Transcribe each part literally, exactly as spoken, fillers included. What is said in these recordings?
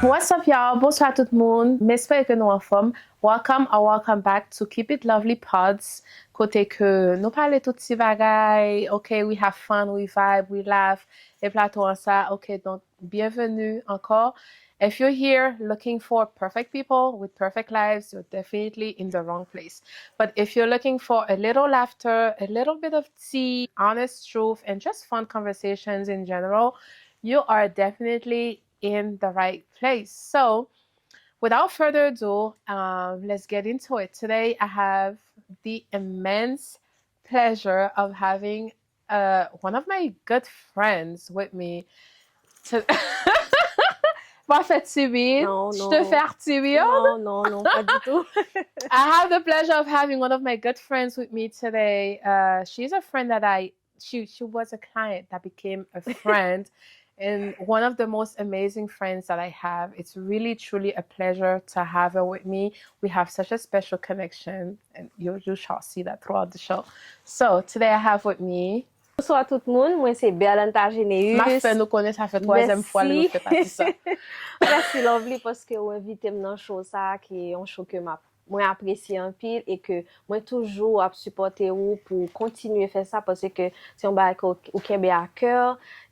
What's up, y'all? Bonswa tout moun. M espere ke nou anfòm. Welcome or welcome back to Keep It Lovely Pods. Kote ke nou pale tout ti bagay. Ok, we have fun, we vibe, we laugh. E plato an sa, ok, donk, bienvenue encore. If you're here looking for perfect people with perfect lives, you're definitely in the wrong place. But if you're looking for a little laughter, a little bit of tea, honest truth, and just fun conversations in general, you are definitely in the right place. So, without further ado, um, let's get into it. Today, I have the immense pleasure of having uh, one of my good friends with me. To... Pas fait timide. Non, Je non, te non. Fais timide. Non, non, non, pas du tout. I have the pleasure of having one of my good friends with me today. Uh, she's a friend that I she she was a client that became a friend, and one of the most amazing friends that I have. It's really truly a pleasure to have her with me. We have such a special connection, and you you shall see that throughout the show. So today I have with me Bonswa tout moun, mwen se Berlanta M ap Généus. Fè nou konnen sa fè twazyèm fwa li fè pati sa. Mèsi Lovely paske ou envite m nan show sa a ki yon show ke m ap mwen apresye anpil e ke mwen toujou ap sipòte ou pou kontinye fè sa paske se yon bagay ke ou, ou kenbe a kè.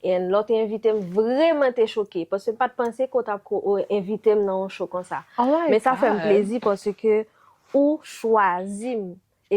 E lè w te envite m, vrèman te choke paske m pa t panse ke w t ap ko- ou envite m nan yon show konsa. Oh my Men sa fè m God. Plezi paske ou chwazi m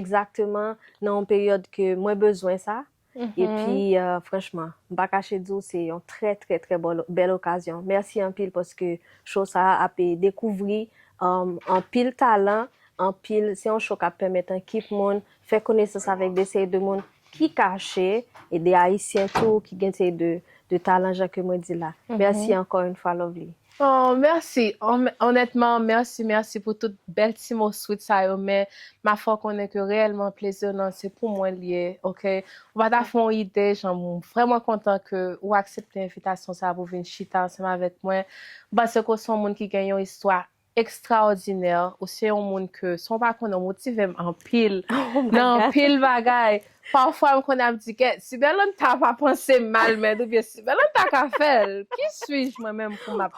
egzakteman nan yon peryòd ke mwen bezwen sa. Mhm. Epi, euh, franchman, m pa kache di w, se yon trè, trè, trè bèl, bèl okazyon. Mèsi anpil paske show sa a ap dekouvri um, anpil talan, anpil, se yon show k ap pèmèt anpil moun fè konesans avèk de seri de moun ki kache e de Ayisyen tou ki gen seri de, de talan jan ke mwen di la. Mèsi ankò yon fwa, Lovely. Oh, mèsi. Hon- Onètman, mèsi, mèsi pou tout bèl ti mo sweet sa yo, men m ap fè w konnen ke reyèlman plezi nan se pou mwen li ye, ok? Ou pa ta fè yon ide, jan m vrèman kontan ke ou aksepte envitasyon sa pou vin chita ansanm avèk mwen. M panse ke w se yon moun ki gen yon istwa ekstraòdinè, ou se yon moun ke, san w pa konnen, w motive m anpil, Oh my nan God. Anpil bagay. Pafwa, m konn ap di, "Kèt, si Berlanta pa panse m malmèd, oubyen si Berlanta ka fè l, qui suis-je mwen menm pou m ap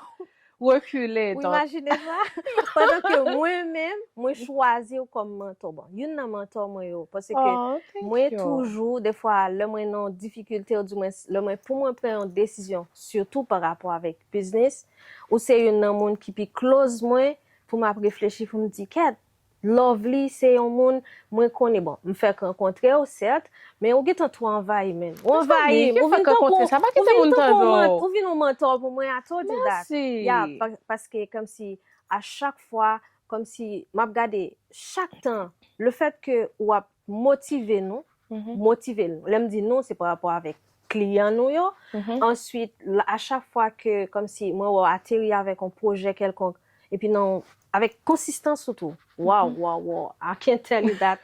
rekile?" Ou Donk, imajine sa? Pandan ke mwen menm, mwen chwazi w kòm mantò. Bon, youn nan mantò mwen yo. Paske oh, thank mwen you. Toujou, defwa, lè mwen nan difikilte, ou di mwen, lè mwen, pou mwen pran yon desizyon, sitou pa rapò avèk biznis, ou se youn nan moun ki pi close mwen, pou m ap reflechi, pou m di, kèt, Lovely se yon moun mwen konnen. Bon, m fèk rankontre w, sèt, men ou gentan twò anvayi, menm. Ou anvayi m, Ki ou vin fèk rankontre tankou, sa? Pa ou kite vin moun tankou tande yon man-, w. Ou vin yon mantò pou mwen, I told you that. Mèsi. Yeah, pa- paske kòmsi a chak fwa, kòmsi m ap gade chak tan, le fèt ke w ap motive nou, Mhm. motive nou. Lè m di nou, se pa rapò avèk kliyan nou yo. Mhm. Answit, la- a chak fwa ke, kòmsi, mwen wè w ateri avèk yon pwojè kèlkonk, epi nan, avèk konsistans ou tou. Wow, Mhm. wow, wow. I can't tell you that.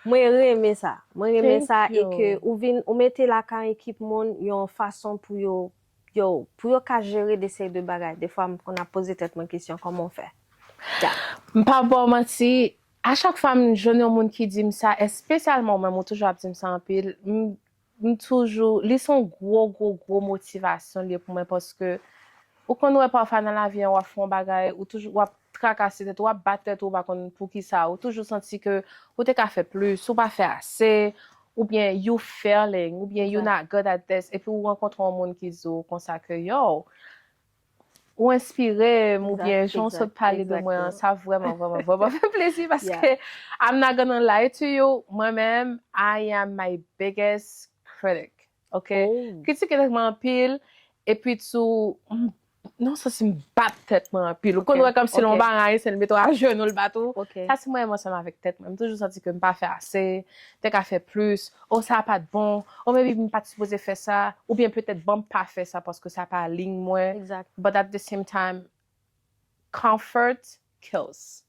Mwen renmen sa. Mwen renmen Thank sa e you. Ke ou vin, ou mete lakay ekip moun yon fason pou yo, yo, pou yo ka jere de seri de bagay. Defwa, m konn ap poze tèt mwen kesyon, kòman w fè? Yeah. M pa ba w manti, a chak fwa m jwenn yon moun ki di m sa, espesyalman ou menm, ou toujou ap di m sa anpil, m, m toujou, li se yon gwo, gwo, gwo motivasyon li ye pou mwen, paske ou konn wè pafwa nan lavi an, w ap fè yon bagay, ou toujou, w ap trakase tèt ou, w ap bat tèt ou, ou pa konn poukisa, ou toujou santi ke ou te ka fè plis, ou pa fè ase, oubyen you failing, oubyen you Exact. Not good at this, epi ou rankontre yon moun ki di w konsa ke, yo, ou enspire m, oubyen Exact, jan w sot pale de mwen an, exactement. Sa vrèman, vrèman, vrèman fè plezi, paske Yeah. I'm not gonna lie to you, mwen menm, I am my biggest critic, ok? Oh. Kritike tèt mwen anpil, epi tou, m- non, santi m bat tèt mwen anpil. Ou konn Ok, wè kòmsi lè yon ok. bagay, se l mete w ajenou, l bat ou. Ok. Sa se mwen menm ansanm avèk tèt mwen. M toujou santi ke m pa fè ase, te ka fè plis, o sa pa t bon, o maybe m pa t sipoze fè sa, oubyen petèt ban m pa fè sa paske sa pa liy mwen. Exact. But at the same time, comfort kills.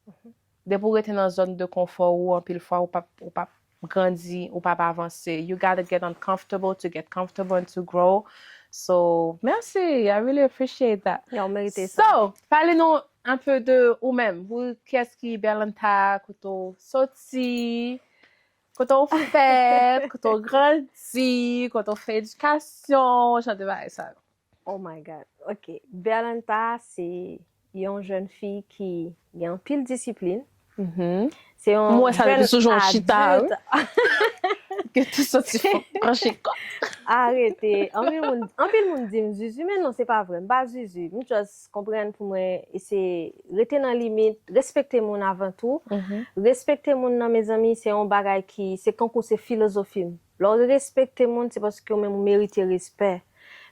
Depi w rete nan zòn de konfò ou, anpil fwa ou p ap, ou p ap grandi, ou p ap avanse. You gotta get uncomfortable to get comfortable and to grow. So, merci. I really appreciate that. Yeah, ou merite sa. So, pale nou un peu de ou menm. Ou, kiyès ki Berlanta, kote w soti, kote w fèt, kote w grandi, kote w fè edikasyon, jan de bagay sa yo. Oh my God. Ok. Berlanta, se Yon jèn fi ki gen anpil disiplin. Se yon jèn adulte. Mwen wè sa depi sou jan w chita, wi. Ke tou soti fò an chikòt. Arete. Anpil moun, anpil moun di m zuzu, men non, se pa vre. M pa zuzu. M just konprann pou mwen eseye rete nan limit, respekte moun avan tou. Respekte moun nan, mezanmi, se yon bagay ki, se kankou se filozofi m. Lè w respekte moun, se paske w menm ou merite respè.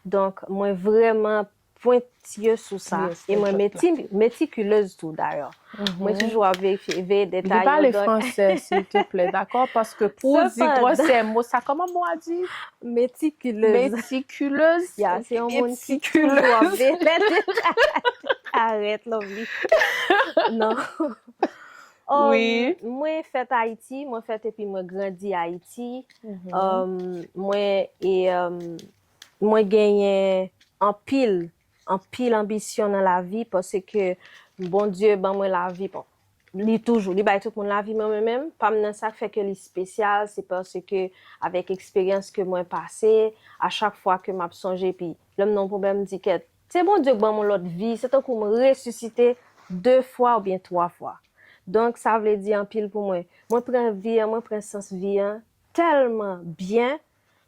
Donk, mwen vrèman pwentiye sou sa. E mwen meti-, metikilez tou, dayè. Mwen toujou ap verifye, veye detay yo. Li pale fransè, silteplè, dakò? Paske pou w di gwosè mo sa, kòman bon a di? Metikilez. Metikilez? Ya, se yon moun ki toujou ap veye detay. Arèt, Lovely. Non. Um, mwen fèt Ayiti, mwen fèt epi mwen grandi Ayiti. Um, mwen, e, um, mwen genyen anpil, anpil anbisyon nan lavi paske Bondye ban mwen lavi. Bon, li toujou, li bay tout moun lavi, men mwen menm, pa m nan sa k fè ke li espesyal, se paske avèk eksperyans ke mwen pase, a chak fwa ke m ap sonje, epi lè m nan yon pwoblèm, m di, kèt, se Bondye k ban m yon lòt vi, se tankou m resisite de fwa oubyen twa fwa. Donk, sa vle di anpil pou mwen. Mwen pran vi an, mwen pran sans vi an tèlman byen,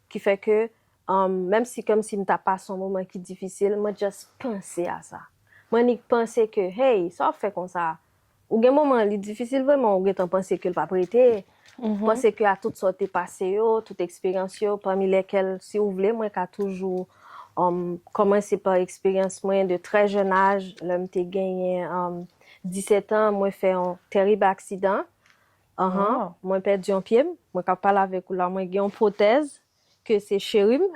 ki fè ke, um, menm si kòmsi m ta pase yon moman ki difisil, mwen just panse a sa. Mwen nik panse ke, hey, sa w ap fè konsa? Ou gen moman, li difisil vrèman, ou gentan panse ke l p ap rete. Panse ke a tout sa w te pase yo, tout eksperyans yo, pami lèkèl, si w vle, mwen ka toujou, um, kòmanse pa eksperyans mwen de trè jèn aj, lè m te genyen, um, disèt an, mwen fè yon tèrib aksidan. Anhan, mwen pèdi yon pye m. Mwen k ap pale avèk ou la, mwen gen yon pwotèz ke se cheri m.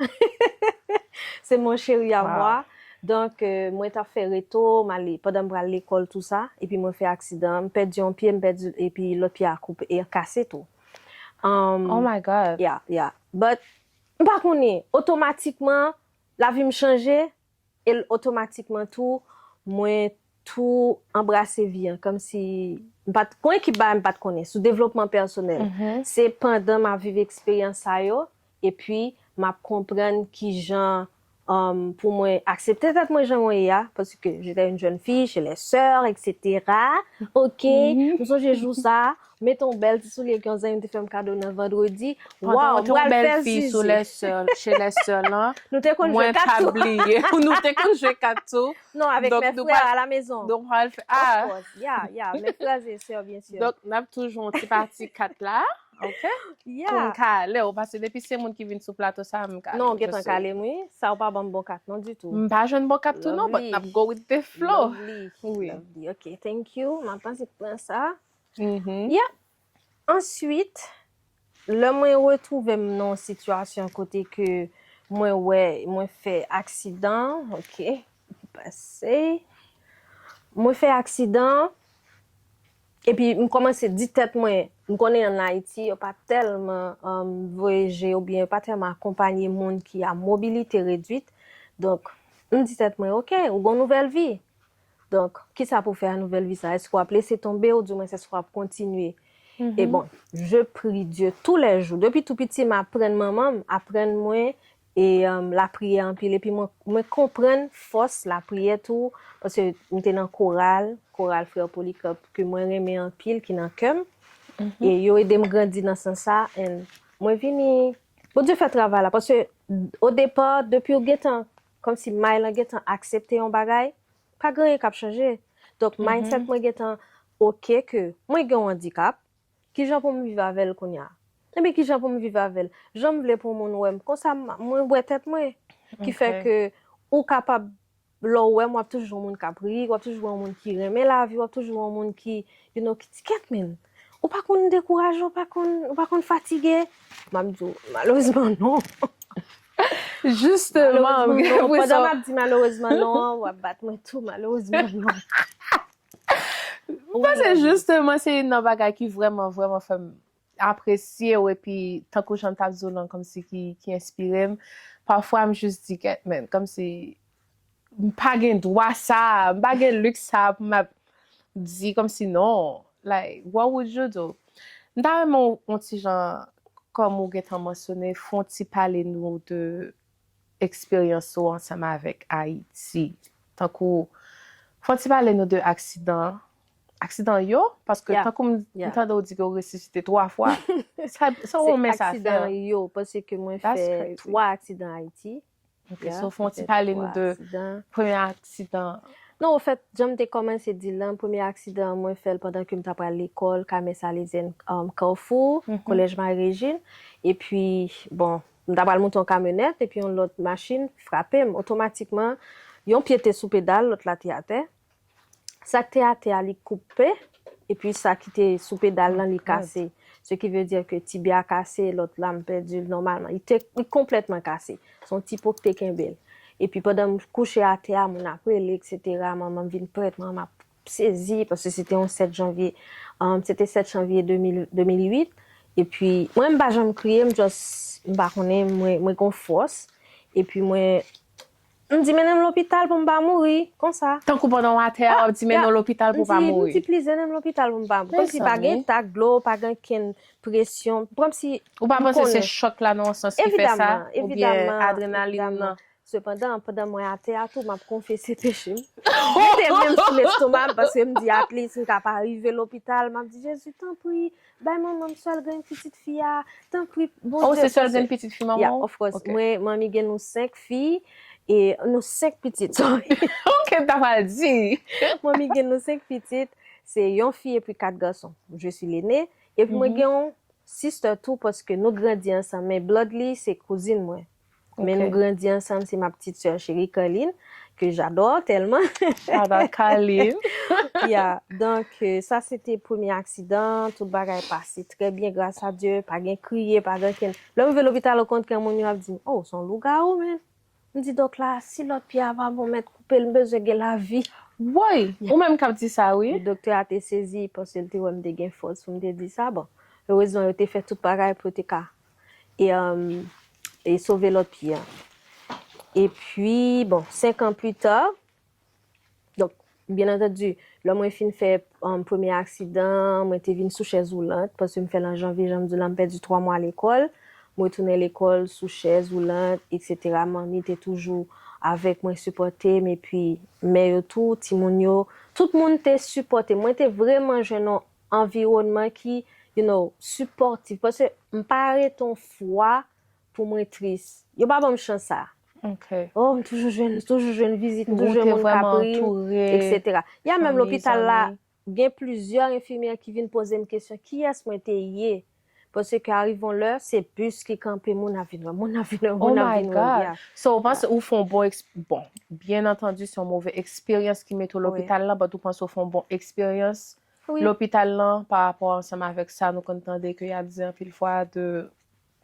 C'est mon chéri à moi. Donk, euh, mwen t ap fè reto, m ale, pandan m pral lekòl, tou sa, epi mwen fè aksidan, m pèdi yon pye, m pèdi, epi lòt pye a koupe, e kase tou. Um, Oh my God. Yeah, yeah. But, m pa konnen, otomatikman, lavi m chanje, e l otomatikman tou, mwen tou anbrase vi an, kòmsi m pa t, gon ekip bagay m pa t konnen sou devlopman pèsonèl. Se pandan m ap viv eksperyans sa yo, epi m ap konprann kijan, um, pou mwen aksepte tèt mwen jan mwen ye a, paske j'étais une jeune fille chez les sœurs, et cetera. Ok, m sonje jou sa, mete yon bèl ti soulye ke yon zanmi m te fè m kado nan vandredi. Pandan w te yon bèl fi sou lè sè, chez les sœurs lan, nou te konn jwe kat tou. Mwen t ap bliye. Nou te konn jwe kat tou. Non, avec mes frères à la maison. Donk, nou pral fè, ah. Of course, yeah, yeah, mes frères et sœurs, bien sûr. Donk, n ap toujou yon ti pati kat la, ok? Yeah. Pou m kale w, paske depi se moun ki vin sou plato sa, m kale w. Non, ou gentan kale m, wi. Sa ou pa ban m bon kat, non, ditou. M pa jwenn bon kat tou, non, but n ap go with the flow. Lovely. Wi. Lovely. Ok, thank you. M ap pase pran sa. Yeah. Answit, lè mwen retwouve m nan yon sitiyasyon kote ke mwen wè, mwen fè aksidan, ok, pase. Mwen fè aksidan, epi m kòmanse di tèt mwen, m konnen ann Ayiti, yo pa tèlman, um, voye je oubyen yo pa tèlman akonpanye moun ki a mobilite redwit. Donk, m di tèt mwen, ok, ou gon nouvèl vi. Donk, kisa pou fè a nouvèl vi sa? Èske w ap lese tonbe, oudimwens èske w ap kontinye? E bon, je prie Dieu tous les jours. Depi tou piti, m aprann manman m, aprann mwen, e, um, lapriyè anpil. Epi mwen, mwen konprann fòs lapriyè tou, paske m te nan koral, koral Frè Polycarpe, ke mwen renmen anpil, ki nan kè m. E yo ede m grandi nan sans sa, and mwen vini, Bondye fè travay la, paske o depa, depi w gentan, kòmsi may lan gentan aksepte yon bagay, pa gen anyen k ap chanje. Donk, mindset mwen gentan, ok, ke mwen gen yon andikap, kijan pou m viv avè l kounye a? Ebyen, kijan pou m viv avè l? Jan m vle pou moun wè m, konsa m, mwen wè tèt mwen. Ki fè ke ou kapab, lè w wè m, w ap toujou yon moun k ap ri, w ap toujou yon moun ki renmen lavi, w ap toujou yon moun ki, you know, ki di, kèt, men, ou pa konn dekouraje, ou pa konn, ou pa konn fatige? M ap di w, malerezman, non. Jisteman, pandan m ap di malerezman non an, w ap bat mwen tou, malerezman non. M panse jisteman se youn nan bagay ki vrèman, vrèman fè m apresye w, epi tankou jan m t ap di w lan, kòmsi ki, ki enspire m. Pafwa, m jis di, kèt, men, kòmsi m pa gen dwa sa, m pa gen liks sa pou m ap di kòmsi non. Like, what would you do? M ta renmen w, yon ti jan, kòm ou gentan mansyone, fè yon ti pale nou de eksperyans ou ansanm avèk Ayiti. Tankou, Fò w ti pale nou de aksidan, aksidan yo, paske tankou m tande w di ke w resisite twa fwa. Sa, sa w renmen sa fè? Aksidan yo, paske mwen fè twa aksidan Ayiti. Ok, so fò w ti pale nou de premye aksidan. Non, ofèt, jan m te kòmanse di l lan, premye aksidan an, mwen fè l pandan ke m t ap al lekòl, Carmen Salésienne, um, Carrefour, Kolèj Marie Régine. Epi, bon, m t ap al moute yon kamyonèt, epi yon lòt machin frape m. Otomatikman, yon pye te sou pedal, lòt la te atè. Sa k te atè a, li koupe, epi sa ki te sou pedal lan, li kase. Ce qui veut dire que tibya kase, lòt la, m pèdi l nòmalman. Li te, li konplètman kase. Se yon ti po k te kenbe l. Epi pandan m kouche atè a, moun ap rele, et cetera. Manman m vin prèt, manman m ap sezi, paske se te yon sèt janvye, um, se te sèt janvye de mil, de mil uit. Epi, mwen, m pa janm kriye, m just, m pa konnen, mwen, mwen gon fòs. Epi mwen, m di, "Mennen m lopital pou m pa mouri, konsa." Tankou pandan w atè a, w ap di, "Mennen w lopital pou w pa mouri." M di, "Plizye, mennen m lopital pou m pa mouri." Kòmsi pa gen tak dlo, pa gen kenn presyon. Kòmsi ou pa panse se chòk la nan yon sans ki fè sa? Oubyen adrenalin nan? Sepandan, pandan mwen atè a tou, m ap konfese peche m. Mete men m sou lestoma m, paske m di, "At least, m ka pa rive lopital." M ap di, "Jezi, tanpri, bay manman m sèl grenn pitit fi a. Tanpri, Bondye." Oh, se sèl grenn pitit fi manman w? Yeah, of course. Mwen, manmi gen nou senk fi, e nou senk pitit, sorry. Ok, m ta pral di. Manmi gen nou senk pitit, se yon fi epi kat gason. Je suis l'aînée. Epi mwen gen yon sister tou, paske nou grandi ansanm, men blood li, se kouzin mwen. Men nou grandi ansanm, se ma petite sœur chérie Carline, que j'adore tellement. Shout out Carline. Yeah, donk, euh, sa se te premye aksidan, tout bagay pase trè byen, gras a Dye, pa gen kriye, pa gen kenn. Lè m rive lopital, okontrè, moun yo ap di m, "Oh, se yon lougawou, men." M di, "Dòk la, si lòt pye a pa bon, mèt koupe l, m bezwen gen lavi." Woy! Ou menm k ap di sa, wi. Doktè a te sezi, paske l te wè m te gen fòs pou m te di sa. Bon, erezman, yo te fè tout bagay pou yo te ka e, um, e sove lòt pye a. Epi, bon, senk an pita, donk, byen antandi, lè mwen fin fè, um, premye aksidan, mwen te vin sou chèz woulant, paske m fè l an janvye, jan m di w la, m pèdi twa mwa lekòl. Mwen retounen lekòl sou chèz woulant, et cetera. Manmi te toujou avèk mwen, sipòte m, epi mè yo tou, timoun yo, tout moun te sipòte m. Mwen te vrèman jwenn yon anviwònman ki, you know, sipòtif. Paske m pa rete yon fwa pou mwen tris. Yo pa ban m chans sa. Ok. Oh, m toujou jwenn, toujou jwenn vizit, m toujou jwenn moun k ap ri m, et cetera. Ya menm lopital la, gen plizyè enfimyè ki vin poze m kesyon, kiyès mwen te ye? Paske arive yon lè, se bis ki kanpe, moun ap vin wè, moun ap vin wè, moun ap vin wè. Oh my God. So, ou panse ou fè yon bon, bon, byen antandi, se yon move eksperyans ki mete w lopital lan, but ou panse ou fè yon bon eksperyans lopital lan pa rapò ansanm avèk sa nou konn tande ke y ap di anpil fwa de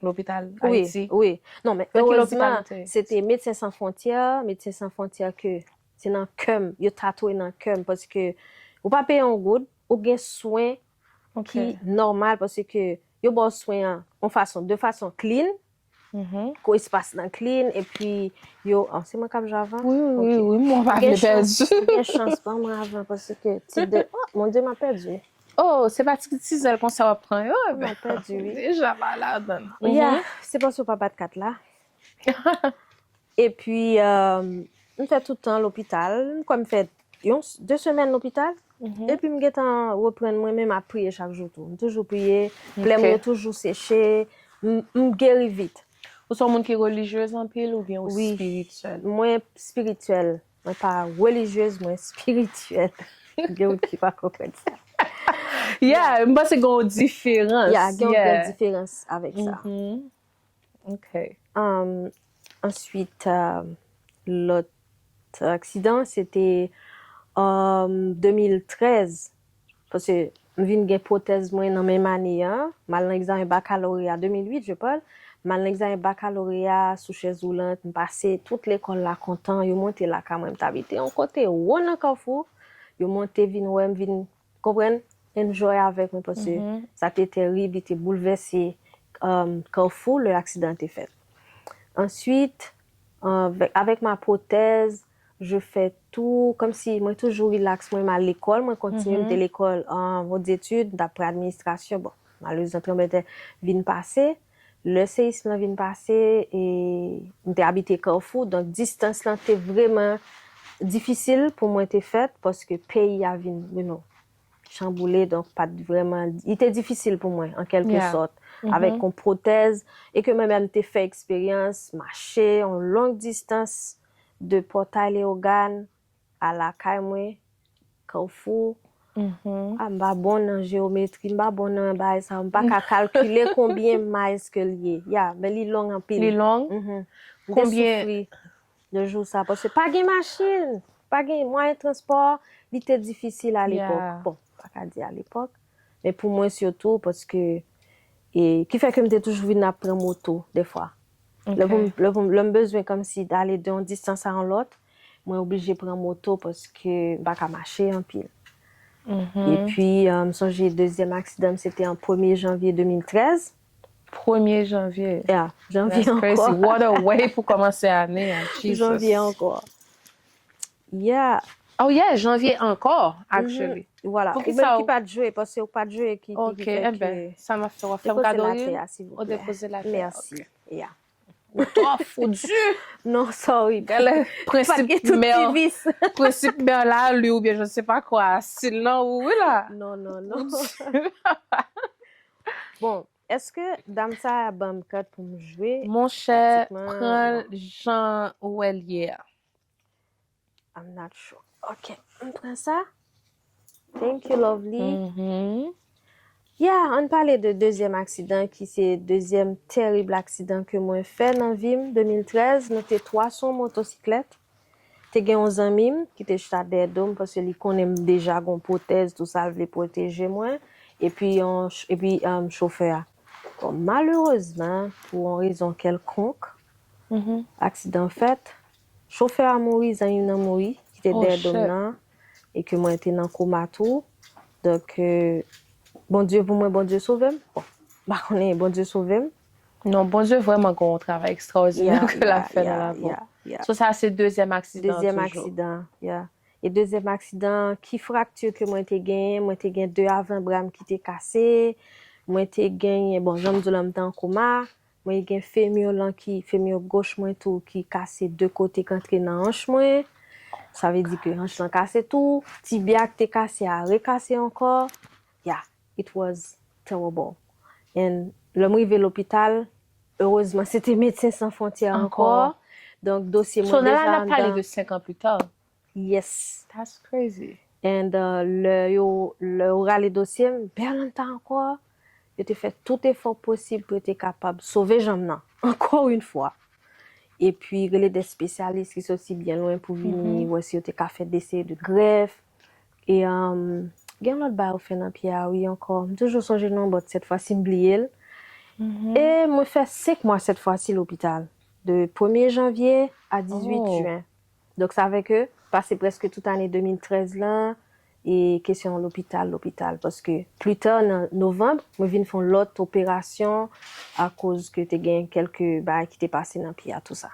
lopital Ayiti? Wi, wi. Non, men erezman, se te Medsen San Fwontyè, Medsen San Fwontyè ke se nan kè m, yo tatouye nan kè m, paske ou pa peye yon goud, ou gen swen ki nòmal, paske yo ba w swen an yon fason, de fason clean, ko espas lan clean, epi yo, oh, se mwen k ap jwe avan? Wi, wi, wi, mwen pa vle pèdi. Ou gen chans, ban mwen avan, paske ti de, oh, mon Dieu, m ap pèdi. Oh, se pa ti, ti zèl konsa w ap pran yo, m ap pèdi, wi. Deja pa ladann. Yeah, se paske w pa bat kat la. Epi, um, m fè tout tan lopital, m kwè m fè yon, de semèn lopital. Epi m gentan reprann mwen, men m ap priye chak jou tou. M toujou priye, plè mwen yo toujou seche, m, m geri vit. Ou se yon moun ki relijyez anpil oubyen ou espirityèl? Mwen espirityèl. Mwen pa relijyez, mwen espirityèl. Gen moun ki pa konprann sa. Yeah, m panse gen yon diferans. Yeah, gen yon gran diferans avèk sa. Ok. Um, answit, um, lòt aksidan, se te, um, de mil trèz. Paske m vin gen pwotèz mwen nan menm ane an. M al nan egzamen bakaloreya, de mil uit, je parle. M al nan egzamen bakaloreya sou chèz woulant. M pase tout lekòl la kontan. Yo monte lakay mwen. M t abite yon kote wo nan Kafou. Yo monte vin wè m, vin konprann, enjoy avèk mwen, paske sa te terib, li te boulvèse, um, Kafou, lè aksidan an te fèt. Answit, avèk, avèk ma pwotèz, je fais tout, kòmsi mwen toujou rilaks, mwen, m al lekòl, mwen kontinye, m te lekòl, um, hautes études, m t ap pran administrasyon, bon, malerezman, tranblemanntè vin pase. Lè seyis lan vin pase, e m te abite Kafou, donk distans lan te vrèman difisil pou mwen te fèt paske peyi a vin, you know, chanboule, donk pa t vrèman, li te difisil pou mwen, an kèlke sòt, avèk yon pwotèz, e ke mwen menm te fè eksperyans, mache yon long distans de Pòtay Leyogàn a lakay mwen, Kafou. Ah, m pa bon nan jewometri, m pa bon nan bagay sa, m pa ka kalkile konbyen miles ke l ye. Ya, men li long anpil. Li long? Mhm. M te soufri de jou sa, paske pa gen machin, pa gen mwayen transpò, li te difisil alepòk. Bon, pa ka di alepòk, men pou mwen sitou, paske, e, ki fè ke m te toujou vin ap pran moto, dèfwa. Lè pou m, lè pou m, lè m bezwen kòmsi ale de yon distans a yon lòt, mwen oblije pran moto paske m pa ka mache anpil. Epi, euh, m sonje dezyèm aksidan m, se te an premye janvye de mil trèz. Premye janvye. Yeah, janvye ankò. That's crazy. What a way pou kòmanse ane a. Jesus. Janvye ankò. Yeah. Oh yeah, janvye ankò, actually. Voilà. Ou menm ki pa t jwe, paske ou pa t jwe ki, ki, ki fè ke... Ok, enben, sa m ap fè, w ap fè m kado youn? Depoze latè a, silvouplè. Ou depoze latè a, ok. Mèsi. Yeah. Ou tough, ou di. Non, sorry. Gade prensip mè, prensip mè la, li oubyen je ne sais pas quoi. Stil nan ou, wi la. Non, non, non. Bon, èske dam sa a ban m kat pou m jwe? Monchè, pran l jan ou wè l ye a. I'm not sure. Ok, m pran sa. Thank you, lovely. Yeah, ann pale de dezyèm aksidan, ki se dezyèm tèrib aksidan ke mwen fè nan vi m, de mil trèz, nou te twa sou yon motosiklèt. Te gen yon zanmi m ki te chita dèyè do m, paske li konnen m deja gon pwotèz, tou sa, l vle pwoteje mwen. Epi yon ch-, epi, um, chofè a. Bon, malerezman, pou yon rezon kèlkonk, aksidan fèt. Chofè a mouri, zanmi m nan mouri, ki te dèyè do m nan, e ke mwen te nan koma tou. Donk, euh, Bondye pou mwen, Bondye sove m. Bon, m pa konnen, Bondye sove m. Non, Bondye vrèman gen yon travay ekstraòdinè ke l ap fè nan lavi w. So, sa se dezyèm aksidan an toujou. Dezyèm aksidan, yeah. E dezyèm aksidan, ki frakti ke mwen te genyen, mwen te gen de avanbra m ki te kase, mwen te genyen, bon, jan m di w la, m te an koma, mwen gen femur lan ki, femur goch mwen tou ki kase de kote k antre nan anch mwen. Sa vle di ke anch lan kase tou, tibya k te kase a rekase ankò. Yeah, it was terrible. And lè m rive lopital, erezman, se te Medsen San Fwontyè ankò. Donk, dosye mwen deja anndan. So, nan la, n ap pale de senk an pli ta. Yes. That's crazy. And, uh, lè yo, lè yo rale dosye m, Berlanta ankò, yo te fè tout efò posib pou yo te kapab sove janm nan, encore une fois. Epi rele de espesyalis ki soti byen lwen pou vini wè si yo te ka fè de seri de grèf. E, um, gen lòt bagay yo fè nan pye a, wi, ankò. M toujou sonje non, but sèt fwa si m bliye l. E mwen fè senk mwa sèt fwa si lopital, de premye janvye a dizuit jen. Donk, sa vle ke pase prèske tout ane de mil trèz lan, e kesyon lopital, lopital. Paske pli ta, nan novanm, mwen vin fè yon lòt operasyon akoz ke te gen kèlke bagay ki te pase nan pye a, tou sa.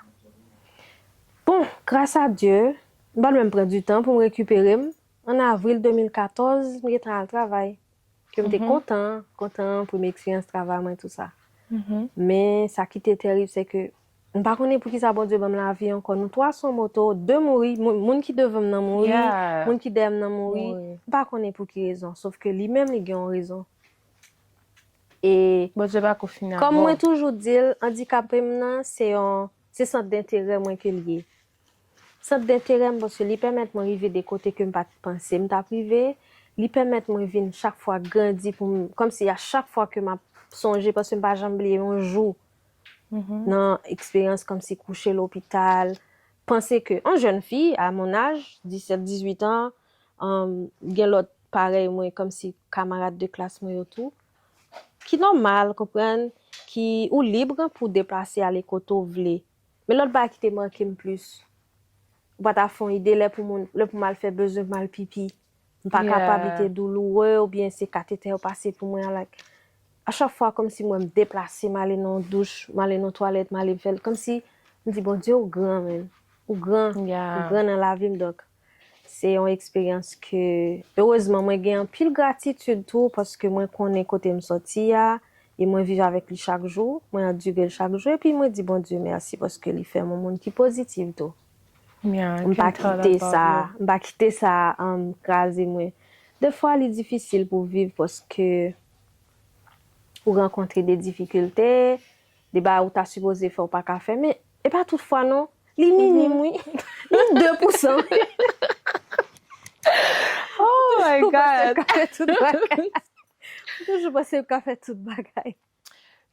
Bon, gras a Dye, m pa t menm pran di tan pou m rekipere m. An avril de mil katòz, m gentan al travay. Ke m te kontan, kontan premye eksperyans travay mwen, tou sa. Men sa ki te tèrib, se ke m pa konnen poukisa Bondye ban m lavi ankò. Nou twa sou moto, de mouri, moun, moun ki devan m nan mouri, moun ki dèyè m nan mouri. M pa konnen pou ki rezon, sof ke li menm li gen yon rezon. E Bondye pa ko fini ak kòm mwen toujou di l, andikape m nan, se yon, se sant denterè mwen ke l ye. Sant denterè m, paske li pèmèt mwen rive de kote ke m pa t panse m t ap rive. Li pèmèt mwen vin chak fwa grandi pou m, kòmsi a chak fwa ke m ap sonje, paske m pa janm bliye yon jou nan eksperyans kòmsi kouche lopital, panse ke yon jèn fi, à mon âge, disèt, dizuit an, um, gen lòt parèy mwen, kòmsi kamarad de klas mwen yo tou, ki nòmal, konprann, ki ou lib pou deplase ale kote w vle. Men lòt bagay ki te make m plis, ou pa ta fè yon ide lè pou moun, lè pou m al fè bezwen, pou m al pipi. M pa kapab, li te douloure, oubyen se katetè yo pase pou mwen, like, a chak fwa kòmsi mwen m deplase, m ale nan yon douch, m ale nan twalèt, m ale m fè l, kòmsi m di, Bondye, ou gran, man. Ou gran, ou gran nan lavi m, donk. Se yon eksperyans ke, erezman, mwen gen anpil gratitid tou, paske mwen konnen kote m sòti a, e mwen viv avèk li chak jou, mwen andire l chak jou, epi mwen di Bondye mèsi paske li fè m yon moun ki pozitiv tou. Yeah, I M pa can tell kite about sa, you. M pa kite sa um, kraze mwen. Defwa, li difisil pou viv paske ou rankontre de difikilte, de bagay ou ta sipoze fè ou pa ka fè, men e pa tout fwa non. Li minim, wi. Li de pousan. Oh my Ou panse God! ou ka fè tout bagay. Ou toujou panse ou ka fè tout bagay.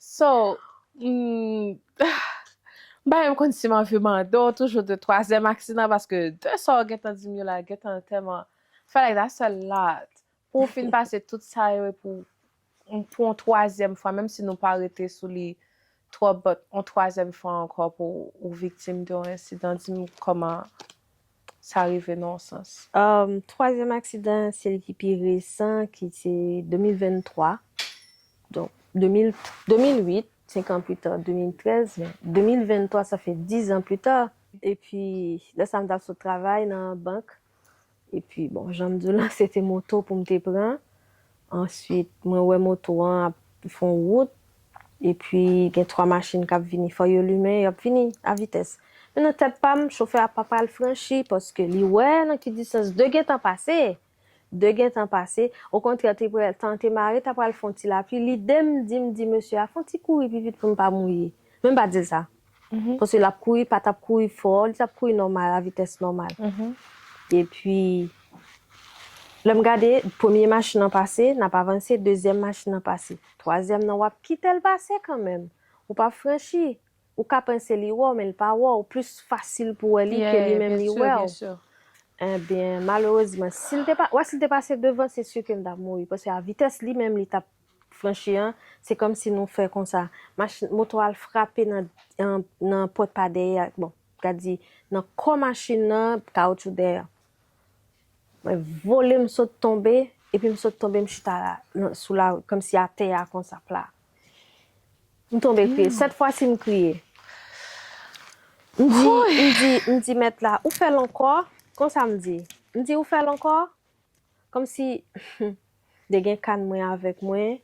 So, mm, m pa menm konn si m anvi mande w toujou de twazyèm aksidan, paske de sa w gentan di m yo la, gentan tèlman, feel like that's a lot. Pou w fin pase tout sa yo, e pou, pou yon twazyèm fwa, menm si nou pa rete sou li twòp, but yon twazyèm fwa ankò pou ou viktim de yon ensidan, di m kòman sa rive nan yon sans. Um, twazyèm aksidan, se li ki pi resan, ki se de mil venntwa. Donk, de mil, de mil uit, senk an pli ta, de mil trèz, men de mil venntwa, sa fè diz an pli ta. Epi, lè sa m t ap sot travay nan bank. Epi, bon, jan m di w la, se te moto pou m te pran. Answit, mwen wè moto an ap fè yon wout. Epi, gen twa machin k ap vini. Fò yo limen, y ap vini a vitès. Men nan tèt pa m, chofè a pa pral franchi, paske li wè nan ki distans de gentan pase. De gentan pase. Okontrè, te prè, tan te mare, ta pral fè yon ti lapli. Lide m di m di mesye a, fè yon ti kouri pi vit pou m pa mouye. Men m pa di l sa. Paske l ap kouri, pa t ap kouri fò, li t ap kouri nòmal, a vitès nòmal. Epi, lè m gade, premye machin nan pase, n ap avanse, dezyèm machin nan pase. Twazyèm nan, w ap kite l pase kanmenm. Ou p ap franchi. Ou ka panse li wè w, men l pa wè w. Plis fasil pou wè li ke li menm li wè w. Ebyen, malerezman, si l te pa, wè, si l te pase devan, se si ke m t ap mouri. Paske a vitès li menm li t ap franchi an, se kòmsi nou fè konsa. Machin, moto a al frape nan, nan, nan pòt pa dèyè a, bon, gad di, nan kò machin nan, kawoutchou dèyè a. Mwen vole, m sot tonbe, epi m sot tonbe, m chita la, nan, sou la, kòmsi atè a konsa, pla. M tonbe kriye. Sèt fwa si m kriye. M di, m di, m di mèt la, ou fè l ankò? Konsa m di. M di, ou fè l ankò? Kòmsi te gen kann mwen avèk mwen,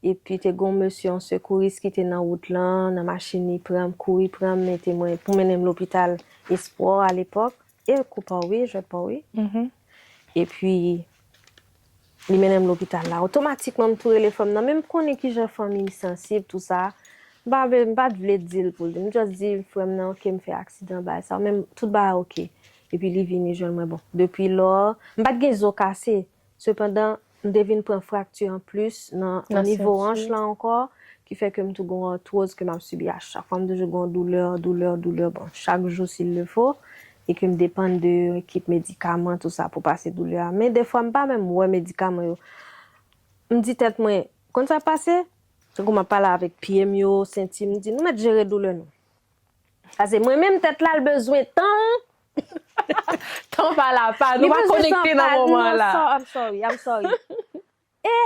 epi te gen yon mesye, yon sekouris ki te nan wout lan, nan machin li pran m, kouri pran m, mete mwen, pou mennen m lopital Espò alepòk. E Koupò, wi, jwèt pa w, wi. Epi, li mennen m lopital la. Otomatikman, m tou rele frè m nan, men m konnen kijan fanmi m sansib, tou sa. M pa vle, m pa t vle di l pou l di. M just di frè m nan, oke, m fè aksidan, bagay sa. Men tout bagay oke. Epi li vini jwenn mwen. Bon, depi lò, m pa t gen zo kase. Sepandan, m te vin pran frakti anplis nan nivo anch lan ankò, ki fè ke m tou gen yon artwoz ke m ap sibi a chak fwa. M toujou gen yon doulè, doulè, doulè, bon, chak jou s'il le faut, e ke m depann de ekip medikaman, tou sa, pou pase doulè a. Men defwa, m pa menm wè medikaman yo. M di tèt mwen, konn sa k pase? Tankou m ap pale avèk pye m yo, senti m, m di, nou mèt jere doulè nou. Paske mwen menm, tèt la, l bezwen tan. Tan pa la, pa, nou pa konekte nan moman la. I'm sorry, I'm sorry. E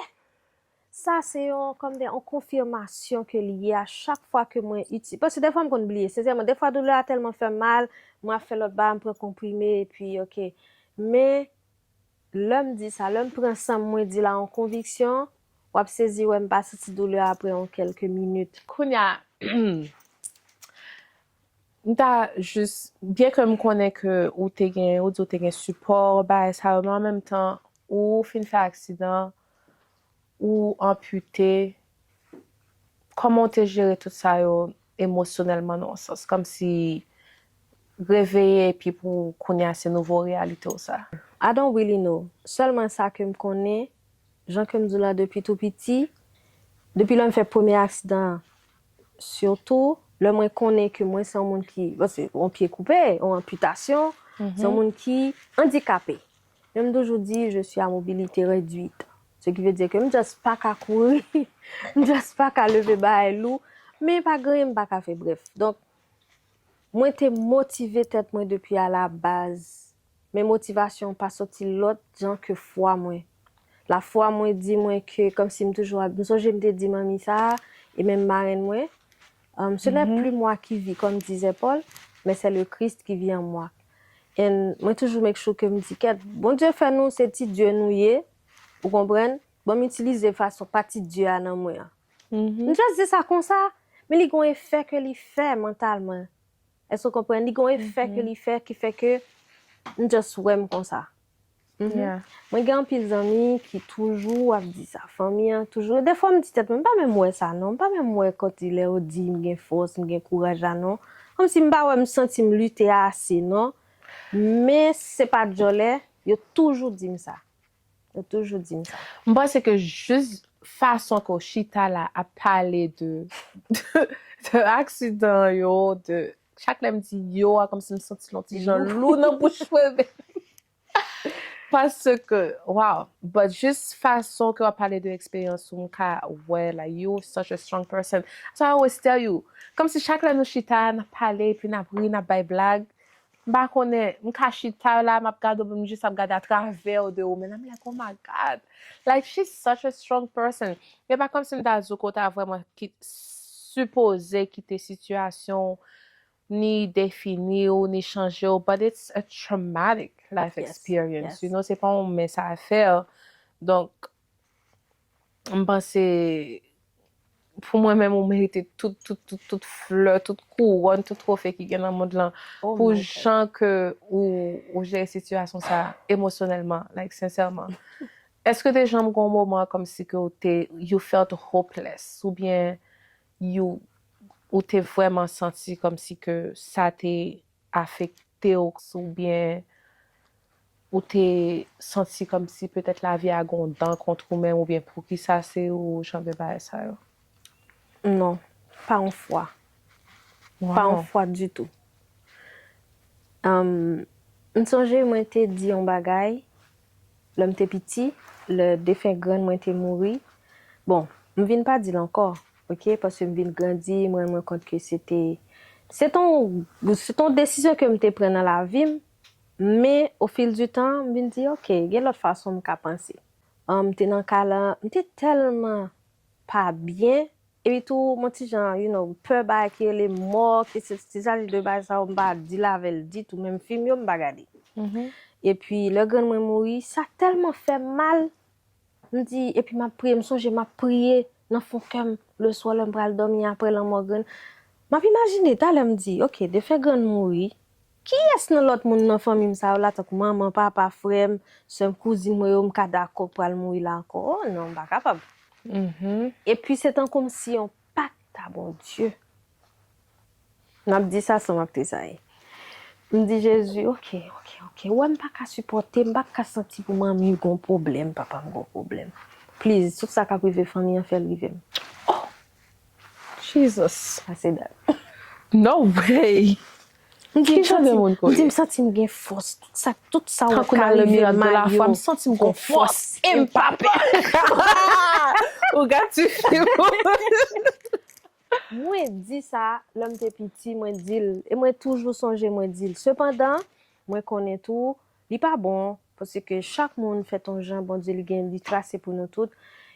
sa se yon, kòm de, yon konfimasyon ke li ye a chak fwa ke mwen iti-, paske defwa m konn bliye, sensèman, defwa doulè a tèlman fè m mal, mwen ap fè lòt bagay, m pran konprime, epi, oke. Men, lè m di sa, lè m pran san m, mwen di la an konviksyon, w ap sezi wè m pa santi doulè apre yon kèlke minit. Kounye a, m ta jis, byen ke m konnen ke ou te gen, ou di ou te gen sipò, bagay sa yo, men an menm tan, ou fin fè aksidan, ou anpite, kòman w te jere tout sa yo emosyonèlman nan yon sans, kòmsi reveye epi pou kounye a se nouvo reyalite w sa? I don't really know. Sèlman sa ke m konnen, jan ke m di w la depi tou piti, depi lè m fè premye aksidan an, sitou lè mwen konnen ke mwen se yon moun ki, bon, se yon pye koupe, yon anpitasyon, se yon moun ki andikape. Men m toujou di, je suis à mobilité réduite. Ce qui veut dire que m just pa ka kouri, m just pa ka leve bagay lou, men pa gen anyen m pa ka fè, bref. Donk, mwen te motive tèt mwen depi a la baz, men motivasyon an pa soti lòt jan ke fwa mwen. Lafwa mwen di mwen ke, kòmsi m toujou ap, m sonje m te di manmi sa, e menm marenn mwen, um, ce n'est plus moi qui vis, comme disait Paul, mais c'est le Christ qui vit en moi. And mwen toujou make sure ke m di, kèt, Bondye fè nou, se ti Dye nou ye, ou konprann? Ban m itilize fason pa ti Dye a nan mwen an. M just di sa konsa, men li gen yon efè ke li fè mantalman. Èske w konprann? Li gen yon efè ke li fè ki fè ke m just wè m konsa. Mwen gen anpil zanmi ki toujou ap di sa. Fanmi an toujou. Defwa m di tèt mwen, m pa menm wè sa non. M pa menm wè kote lè yo di m gen fòs, m gen kouraj la non. Kòmsi m pa wè m santi m lite ase non. Men se pa djòlè, yo toujou di m sa. Yo toujou di m sa. M panse ke jis fason ke w chita la ap pale de, de, de aksidan yo, de chak lè m di yo a, kòmsi m santi l yon ti jan lou nan bouch mwen. Paske, wow, but jis fason ke w ap pale de eksperyans ou, m ka wè, like, you such a strong person. So I always tell you, kòmsi chak lè nou chita, n ap pale, epi n ap ri, n ap bay blag, m pa konnen, m ka chita la, m ap gade w, m jis ap gade atravè w de ou, men I'm like, oh my God, like, she's such a strong person. E pa kòmsi m ta di w ke w ta vrèman ki, sipoze kite sitiyasyon ni defini w, ni chanje w, but it's a traumatic life experience, you know, se pa yon mens afè. Donk, m panse, pou mwen menm, ou merite tout, tout, tout, tout flè, tout kouwòn, tout twofe ki gen nan mond lan, pou jan ke ou, ou jere sitiyasyon sa emosyonèlman, like, sensèman. Èske te janm gen yon moman kòmsi ke ou te, you felt hopeless, oubyen you, ou te vrèman santi kòmsi ke sa te afekte w, oubyen ou te santi kòmsi petèt lavi a gen yon dan kont ou menm, oubyen poukisa se ou, jan de bagay sa yo? Non, pa yon fwa. Pa yon fwa ditou. M sonje mwen te di yon bagay lè m te piti, lè defen grann mwen te mouri. Bon, m vin pa di l ankò, oke, paske m vin grandi, m rann mwen kont ke se te, se te yon, se te yon desizyon ke m te pran nan lavi m, men au fil du temps, m vin di, oke, gen lòt fason m ka panse. M te nan ka la, m te tèlman pa byen, epi tou, m on ti jan, you know, pè bagay ki rele mò, ki se, se jan de bagay sa yo, m pa deal avè l ditou, menm fim yo, m pa gade. Epi, lè grann mwen mouri, sa tèlman fè m mal, m di, epi m ap priye, m sonje m ap priye nan fon kè m, leswa lè m pral dòmi apre lanmò grann. M ap imajine, talè m di, oke, defen grann mouri, kiyès nan lòt moun nan fanmi m sa yo la, tankou manman, papa, frè m, sè m, kouzin mwen yo, m ka dakò pral mouri la ankò? Oh non, m pa kapab. Epi se tankou m si yon pakt a Bondye. M ap di sa san m ap tresayi. M di, Jezi, oke, oke, oke. Ou wè m pa ka sipòte, m pa ka santi pou manmi gon pwoblèm, papa m gon pwoblèm. Please, tout sa k ap rive fanmi an, fè l rive m. Jesus. Pase dat. No way. M di, Ki jan de moun ke w ye? M di, m santi m gen fòs. Tout sa, tout sa ou wè k Tankou nan le rive miracle de mal la yo. Foi, m santi m gon fòs. E m pa pè. Ou gad ti fim. Mwen di sa, lè m te piti, mwen di l. E mwen toujou sonje, mwen di l. Sepandan, mwen konnen tou, li pa bon, paske chak moun fèt yon jan, Bondye li gen, li trase pou nou tout.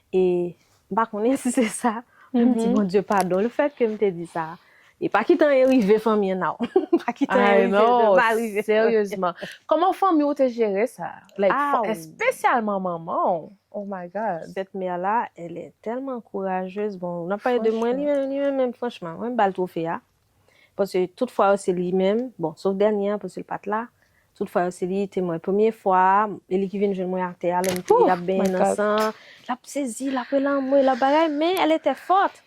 E m pa konnen si se sa, mwen m di Bondye padon, le fèt ke m te di sa. E pa kite anyen rive fanmi an non. Pa kite anyen I rive, know, mal rive. Seryezman. Kòman fanmi w te jere sa? Like, Ah, fò- especialman manman w. Oh my God. Cette mère-là, elle est tellement courageuse. Bon, n ap pale de mwen, li menm, li menm, menm, franchman, mwen, m ba l twofe a. Paske tout fwa yo, se li menm. Bon, sof dènye an, paske l pa t la. Tout fwa yo, se li te mwen. Premye fwa, e li ki vin jwenn mwen atè a, lè m te ap benyen nan san. L ap sezi, l ap rele anmwe, l ap bagay, men elle était forte.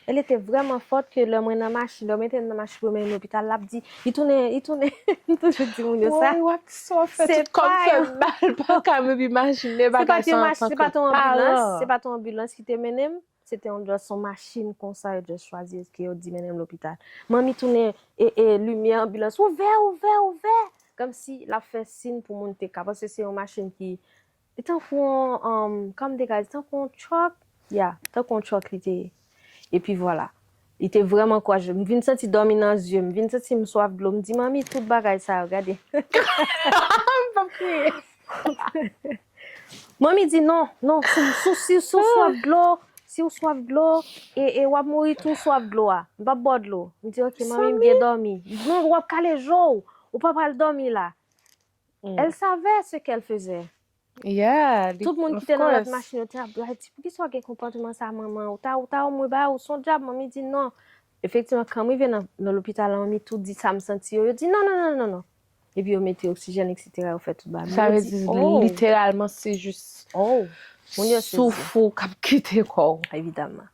Elle était vraiment forte ke lè mwen nan machin, lè yo mete m nan machin pou yo mennen m lopital, l ap di, li tounen, li tounen. M toujou di moun yo sa. Woy, w ap sofè, tout kò m fè mal, pa ka menm imajine bagay sa antanke paran. Se pa t yon machin, se pa t yon anbilans, se pa t yon anbilans ki te mennen m. Se te yon just yon machin konsa, yo just chwazi ke yo di mennen m lopital. Manmi tounen, e, e, limyè anbilans, ouvè, ouvè, ouvè! Kòmsi l ap fè siy pou moun te ka, paske se yon machin ki, li tankou yon, um, kòman m te ka di, tankou yon truck, ya, tankou yon truck li te ye. Epi vwala. Li te vrèman kouraje. M vin santi dòmi nan zye m, m vin santi m swaf dlo. M di, manmi, tout bagay sa yo, gade. M p ap kriye. Manmi di, non, non, si, si, si, si w swaf dlo, si w swaf dlo, e, e w ap mouri tou, w swaf dlo a. M p ap ba w dlo. M di, oke, manmi, m byen dòmi. Non, w ap kale je w. Ou pa pral dòmi la. Elle savait ce qu'elle faisait. Yeah, Tout moun ki te nan lòt machin yo te ap di, poukisa w gen konpòtman sa, manman? Ou ta, ou ta omwen ba ou, se yon djab. Manmi di, non. Efektivman, kan m rive nan, nan lopital la, manmi tou di sa m santi yo. Yo di, "Non, non, non, non, non." Epi yo mete oksijèn, et cetera, yo fè tout bagay. Sa Yo vle di, di, "Oh, literalman, se jis oh." Moun yo sezi. Souf ou k ap kite kò w. Evidaman.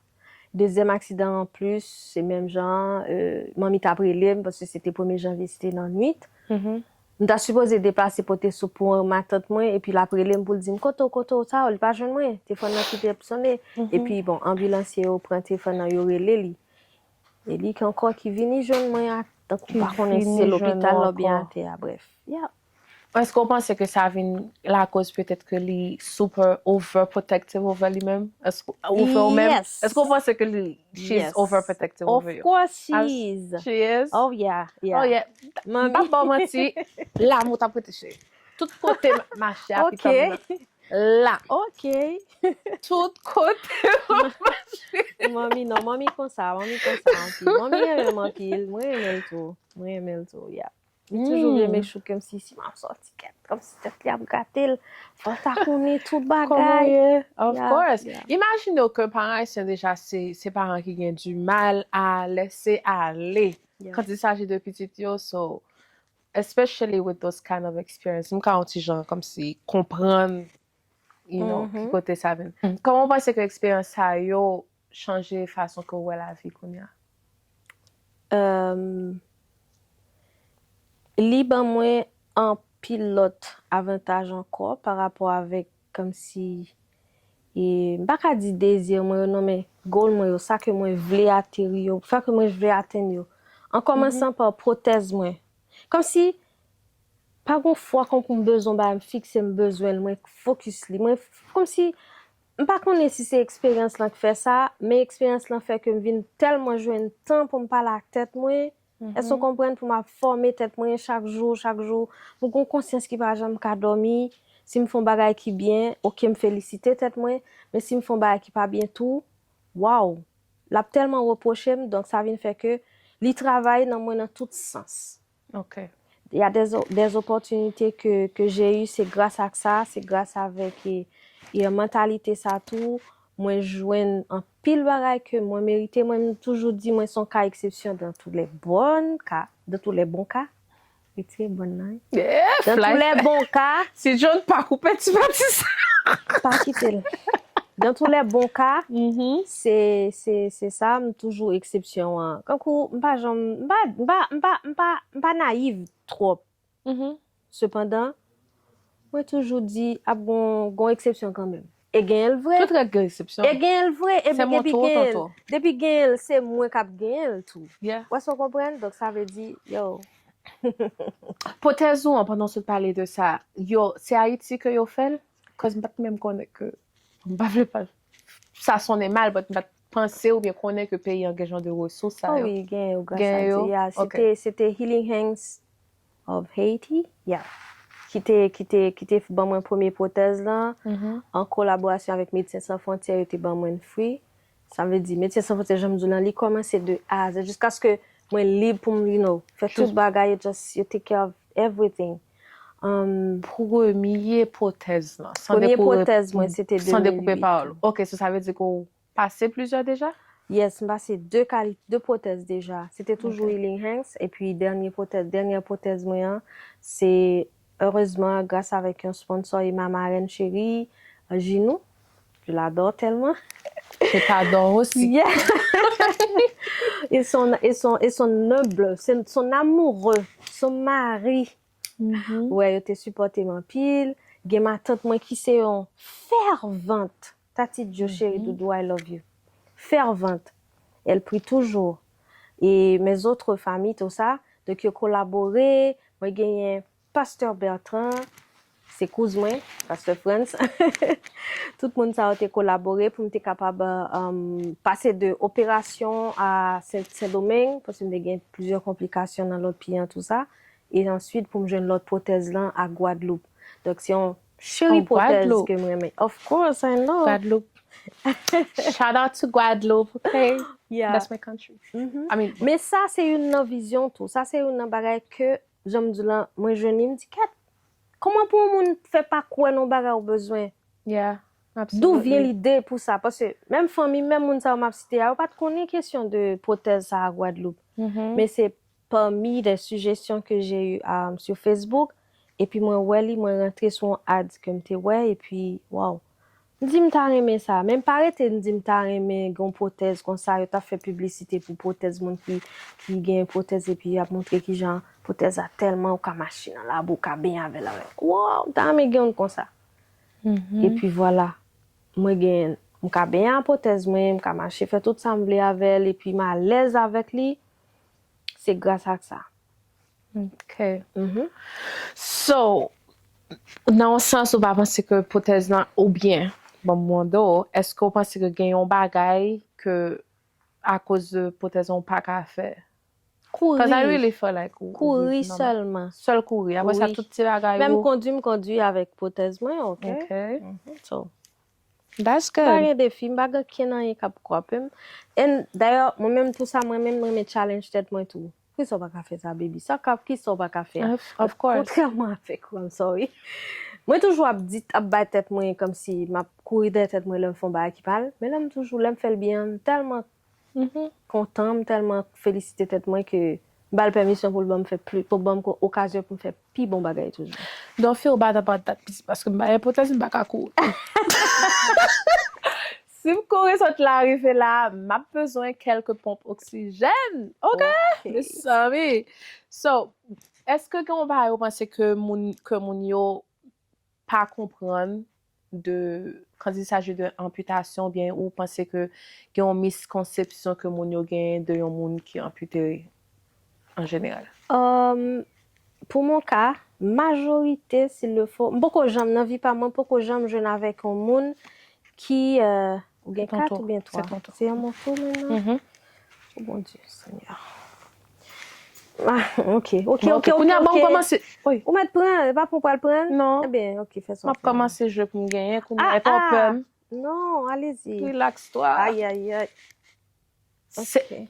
Dezyèm aksidan an plis, se menm jan, euh, manmi t ap rele m, paske se te premye janvye, se te nan nwit. Mhm. M ta sipoze deplase pote soup pou matant mwen, epi l ap rele m pou l di m, "Kote w, kote w, sa w?" Li pa jwenn mwen. Telefòn nan kite ap sonnen. Epi, bon, anbilansye yo pran telefòn nan, yo rele li. E li ki ankò ki vini jwenn mwen, a, tankou m pa konnen si se lopital la oubyen atè a, bref. Yeah. Èske w panse ke sa vin lakoz petèt ke li super overprotective over li menm? Èske ou fè ou menm? Yes. Èske w panse ke li she's Yes. Overprotective Of over you? Course Ah, she is. She is? Oh yeah, yeah. Oh yeah. Mami. M pa ba w manti. Lanmou t ap rete cheri. Tout kote m mache a Ok. pitit mwen. La. Ok. Tout kote m mache. Manmi non, manmi konsa, manmi konsa anpil. Manmi renmen m anpil, mwen renmen l tou. Mwen renmen l tou, yeah. Li toujou vle make sure ke m si, si m ap sòti kèt, kòmsi tèt li ap gate l. Fò l ta konnen tout Kòman w bagay. Ye? Of Yeah, course. Yeah. Imajine w ke paran ayisyen deja se, se paran ki gen du mal à laisser aller. Yeah. Quand il s'agit de pitit yo, so, especially with those kind of experience, m ka yon ti jan kòmsi konprann, you know, ki Mhm. kote sa vin. Kòman w panse ke eksperyans sa yo chanje fason ke w wè lavi kounye a? Euh, li ban mwen anpil lòt avantaj ankò pa rapò avèk kòmsi, e, m pa ka di dezi mwen yo non, men goal mwen yo, sa ke mwen vle ateri yo, sa ke mwen vle atenn yo. An kòmansan pa pwotèz mwen. Kòmsi, pa gon fwa kòmsi m bezwen bagay, m fikse, m bezwen l, mwen fokis li. Mwen, kòmsi, m pa konnen si se eksperyans lan k fè sa, men eksperyans lan fè ke m vin tèlman jwenn tan pou m pale ak tèt mwen. Èske w konprann, pou m ap fòme tèt mwen chak jou, chak jou? Mwen gon konsyans ki pa janm ka dòmi. Si m fè yon bagay ki byen, ok, m felisite tèt mwen. Men si m fè yon bagay ki pa byen tou, waw, l ap tèlman repwoche m, donk sa vin fè ke li travay nan mwen nan tout sans. Ok. Il y a des, o- des opportunités que, que j'ai eues, c'est grâce à ça, c'est grâce avec e, e mantalite sa tou, mwen jwenn anpil bagay ke mwen merite. Mwen, m toujou di mwen se yon ka eksepsyon dans tous les bons cas, dans tous les bons cas. Retire bon nan. Yeah, Dans tous les bons cas, Si John pa koupe ti pati sa. Pa kite l. Dans tous les bons cas, Mhm. se, se, se sa, m toujou eksepsyon an. Kankou, m pa janm, m pa, m pa, m pa, m pa, m pa nayiv twòp. Mhm. Sepandan, mwen toujou di ap gon, gon eksepsyon kanmenm. E genyen l vre. Tout règ gen eksepsyon. E genyen l vre. Epi Se depi moto, genyen l, tonton. Depi genyen l, se mwen k ap genyen l tou. Yeah. Ou wè sa w konprann? Donk sa vle di, yo. Pwotèz ou an, pandan w sot pale de sa, yo, se Ayiti ke yo fè l? Cause m pa t menm konnen ke, m pa vle pa, sa sonnen mal, but m pa t panse oubyen konnen ke peyi an gen jan de resous sa Oh yo. Wi, gen yo, gras Gen a yo? Dye. Yeah, se Ok. te, se te Healing Hands of Haiti. Yeah. Ki te, ki te, ki te ban mwen premye pwotèz lan, Mhm. an kolaborasyon avèk Medsen San Fwontyè, yo te ban mwen l free. Sa vle di, Medsen San Fwontyè, jan m di w lan, li kòmanse de A a Z, jiskaske mwen lib pou m, you know, fè tout bagay, yo just, yo take care of everything. Um, Premye pwotèz lan, san Premye dekoupe, pwotèz mwen, se te san dekoupe de mil uit. Pawòl. Ok, so sa vle di ke w pase plizyè deja? Yes, m pase de kali-, de pwothèse deja. Se te toujou Healing Hands. Epi dènye pwothèse, dènyè pwothèse mwen an, se, erezman, gras avèk yon sponsor e ma marraine chérie, Ginou. Je l'adore tellement. Je t'adore aussi. Yeah. Et son, et son, et son humble, c'est son amoureux, son mari. Wè, yo te sipòte m anpil. Gen matant mwen ki se yon fervent. Tati Djo, chérie doudou, I love you. Fervent. Elle prie toujours. Et mes autres familles, tout ça. Donk, yo kolabore. Mwen genyen Pastè Bertrand, se kouz mwen, Pastè Frantz. Tout moun sa yo te kolabore pou m te kapab, um, pase de operasyon a Sen, Sendomeng, paske m te gen plizyè konplikasyon nan lòt pye an, tout sa. E answit, pou m jwenn lòt pwotèz lan a Gwadloup. Donk, se yon cheri Oh, pwotèz Gwadloup. Ke m renmen. Of course, I know. Gwadloup. Shout out to Gwadloup, okay? Yeah. That's my country. Mhm. I mean, Men sa, se youn nan vizyon tou. Sa, se youn nan bagay ke, jan m di lan, mwen jwenn li, m di, kèt, kòman pou yon moun fè pa kwè nan bagay ou bezwen? Yeah. D'où vient l'idée pour ça? Paske menm fanmi, menm moun sa yo m ap site a, yo pa t konnen kesyon de pwotèz sa a Gwadloup. Men se parmi des suggestions que j'ai eues um, sur Facebook. Epi mwen wè li, mwen rantre sou yon ads ke m te wè, epi, waw. M di m ta renmen sa. Men m pa rete m di m ta renmen gen yon pwotèz konsa, yo t ap fè piblisite pou pwotèz moun ki, ki gen pwotèz, epi y ap montre kijan pwotèz la tèlman ou ka mache nan labou, ou ka benyen avè l, avè l. Waw, m ta renmen gen youn konsa. Epi vwala, mwen gen, m ka benyen ak pwotèz mwen, m ka mache fè tout sa m vle avè l, epi m alèz avèk li, se gras ak sa. Ok. So, nan yon sans, ou pa panse ke pwotèz lan, oubyen, bon, m mande w, èske w panse ke gen yon bagay ke akoz de pwotèz lan ou pa ka fè? Kouri. Cause I really feel like ou, ou Kouri viv nòmal. Sèlman. Sèl kouri. Apre sa, Wi. Tout ti bagay Menm ou. Kondwi, m kondwi avèk pwotèz mwen, ok? Ok. Mhm. So, That's m pa good. Gen defi, m pa gen kenn anyen k ap kwape m. And dayè, mwen menm tou sa, mwen menm, mwen renmen challenge tèt mwen tou. Kisa w pa ka fè sa, baby? Sa ka, kisa w pa ka fè a? Of, of course. Kontrèman avèk ou, I'm sorry. Mwen toujou ap di, ap bay tèt mwen kòmsi m ap kouri dèyè tèt mwen lè m fè yon bagay ki mal. Men lè m toujou, lè m fè l byen, m tèlman Mhm. kontan, m tèlman felisite tèt mwen ke m ba l pèmisyon pou l ban m fè pli, pou ban m ko- okazyon pou m fè pi bon bagay toujou. Don't feel bad about that, paske m pa gen pwotèz, m pa ka kouri. Si m kouri sot la rive la, m ap bezwen kèlke ponp oksijèn. Ok? Ok. Mezanmi. So, èske gen yon bagay ou panse ke moun, ke moun yo pa konprann de, quand il s'agit de anpitasyon, oubyen ou panse ke gen yon miskonsepsyon ke moun yo genyen de yon moun ki anpite an jeneral? Um, pou mon ka, majorite, s'il le faut, m poko janm, nan vi pa mwen, m poko janm jwenn avèk yon moun ki, euh, ou gen C'est ton kat tour. Oubyen twa. C'est ton tour. Se yon mon tour menm nan? Mhm. Oh mon Dieu, Seigneur. Ah, ok, ok, Bon, ok, ok, kounye a, bon, ok. Kòmanse. Wi. Ou mèt pran, e pa pou pral pran? Non. Ebyen, ok, fè sa. M ap kòmanse jwe pou m genyen, kounye Ah, a, e pa w pè ah. M. Non, allez-y. Relax toi. Aïe, aïe, aïe. Se- Ok.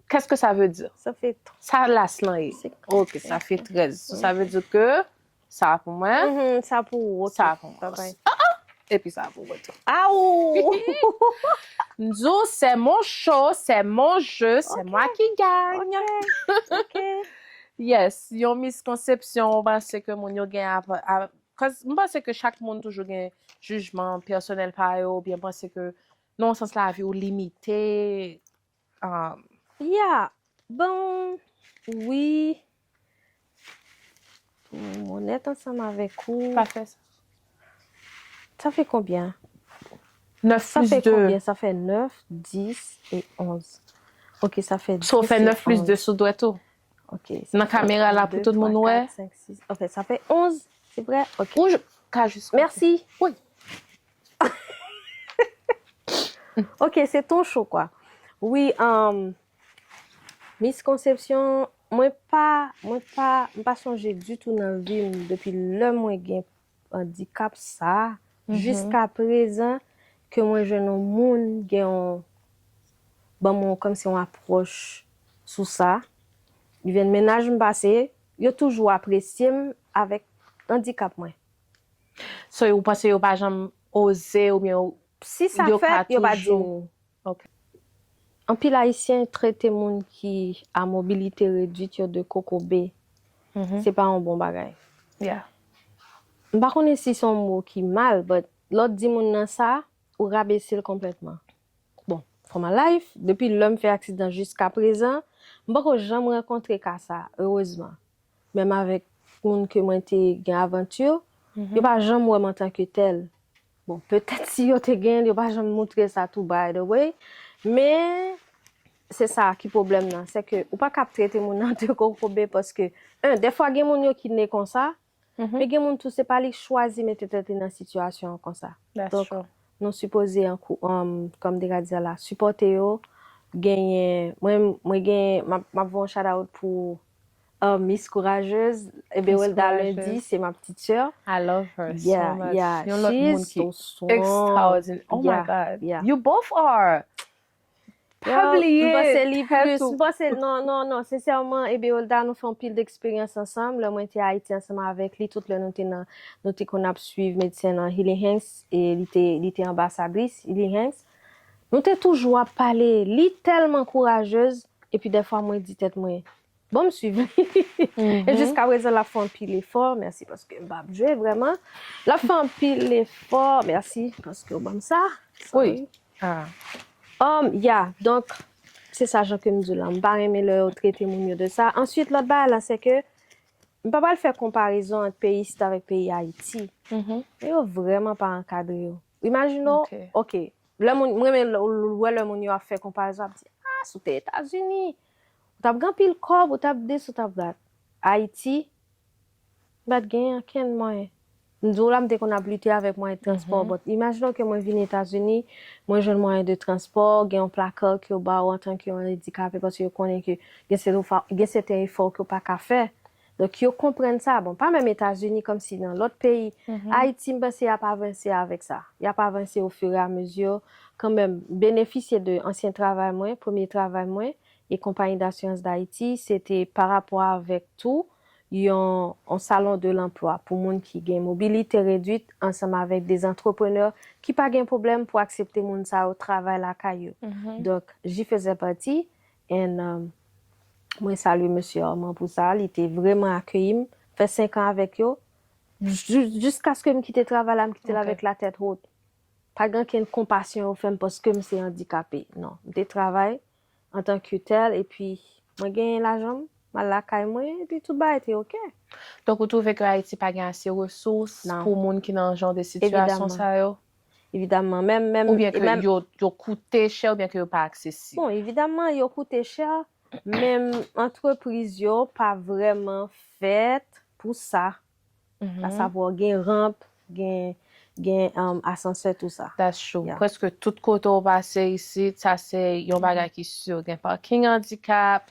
Qu'est-ce que ça veut dire? Ça fait Sa las lan ye. C'est Ok, sa fè trèz. So, sa vle di ke sa pou mwen, Mhm, sa pou ou, ok. sa pou mwen. Bye bye. Ah, ah! Epi sa pou mwen tou. Aou! M di w, c'est mon show, c'est mon jeu, c'est Ok. Moi qui gagne. Ok, ok. Yes, yon miskonsepsyon ou panse ke moun yo gen ap, ap, 'cause m panse ke chak moun toujou gen jijman pèsonèl pa yo, oubyen panse ke nan yon sans lavi ou limite. Um, Yeah, bon, wi. Pou m onèt ansanm avèk ou. Pa fè sa. Ça fait combien? Nèf Ça plis fait de. Combien? Ça fait neuf, dix et onze. Ok, ça fait So, dix fè et nèf plis de onze. Sou dwèt ou. Ok. Nan kamera la, pou tout moun wè. En fait, ça fait onze, c'est vrai? Ok. Ou j- ka jis. Merci. Oui. Ok, c'est ton show, quoi. Wi, um, miskonsepsyon, mwen pa, mwen pa, m pa sonje ditou nan vi m depi lè mwen gen andikap sa, jiska prezan ke mwen jwenn yon moun gen yon, ban mwen kòmsi yon apwòch sou sa. Even mennaj m pase, yo toujou apresye m avèk andikap mwen. So, ou panse yo pa janm oze oubyen yo- Si sa Yo ka fèt, yo pa di toujou- nou. Ok. Anpil Ayisyen trete moun ki a mobilite redwit yo de kokobe. Mhm. Se pa yon bon bagay. Yeah. M pa konnen si se yon mo ki mal, but lè w di moun nan sa, ou rabese l konplètman. Bon, for my life, depi lè m fè aksidan jiska prezan, m poko janm rankontre ka sa, erezman. Menm avèk moun ke mwen te gen avanti, yo pa janm wè m antanke tèl. Bon, petèt si yo te gen, yo pa janm moutre sa tou, by the way. Men, se sa ki pwoblèm nan. Se ke ou pa ka ap trete moun nan de kokobe paske, en, dèfwa gen moun yo ki ne konsa, men gen moun tou se pa li k chwazi mete tèt li nan sitiyasyon konsa. That's Donk, true. Nou sipoze, ankou-, um, kòm m te ka di a la, sipòte yo. Genyen, mwen, mwen gen, m ap, m ap voye yon shout out pou uh, Miss Courageuse, Eberwelda Courageuse. Lundi, c'est ma petite sœur. I love her Yeah, so much. Yeah, Yon lòt moun she's ki so strong. Extraordinary. Oh my Yeah, God. Yeah. You both are. Pa bliye, m panse li plis, m panse, non, non, non, sensèman, Ebeolda, nou fè yon pil de eksperyans ansanm. Lè mwen te Ayiti ansanm avèk li, tout lè nou te nan, nou te konn ap swiv medsen nan Healing Hands, e li te, li te anbasadris Healing Hands. Nou te toujou ap pale, li tèlman kourajez, epi dèfwa mwen di tèt mwen, bon, m swiv li. E jiska prezan, l ap fè anpil efò. Mèsi paske m p ap jwe vrèman. L ap fè anpil efò. Mèsi paske w ban m sa. Wi. Ah. Um, yeah, donk, se sa jan ke m di w la. M pa renmen lè yo trete moun yo de sa. Answit, lòt bagay la, se ke m pa pral fè konparezon ant peyi isit avèk peyi Ayiti. Men yo vrèman pa ankadre yo. Imajine w, ok, lè moun, m renmen lè, lè, lè moun yo ap fè konparezon, ap di, ah, si w te Etazini, ou t ap gen anpil kòb, ou t ap dis, ou t ap dat. Ayiti, m pa t gen okenn mwayen. M di w la, m te konn ap lite avèk mwayen de transpò, but imajine w ke mwen vin Etazini, mwen jwenn mwayen de transpò, gen yon plakè ke yo ba w antanke yon andikape, paske yo konnen ke gen sèten, gen sèten efò ke w pa ka fè. Donk, yo konprann sa. Bon, pa menm Etazini, kòmsi nan lòt peyi. Ayiti, m panse y ap avanse avèk sa. Y ap avanse ofiramezu. Kanmenm, benefisye de ansyen travay mwen, premye travay mwen, e Konpayi Dasirans Dayiti, se te pa rapò avèk tou yon, yon salon de lanplwa pou moun ki gen mobilite redwit ansanm avèk de antreprenè ki pa gen pwoblèm pou aksepte moun sa yo travay lakay yo. Donk, j'y faisais partie, and, um, mwen salye mesye Armand pou sa, li te vrèman akeyi m, fè senk an avèk yo, jis-, jiskaske m kite travay la, m kite l avèk latèt wot. Pa gen okenn konpasyon yo fè m paske m se andikape. Non, m te travay antanke tèl, epi mwen genyen lajan m, m al lakay mwen, epi tout bagay te ok. Donk, ou twouve ke Ayiti pa gen ase resous pou moun ki nan jan de sitiyasyon sa yo? Evidaman. Menm, menm, oubyen ke yo, yo koute chè, oubyen ke yo pa aksesib? Bon, evidaman, yo koute chè, men antrepriz yo pa vrèman fèt pou sa. Asavwa, gen ranp, gen, gen, um, asansè, tou sa. That's true. Yeah. Prèske tout kote w pase isit, sa se yon bagay ki si. Gen parking andikap,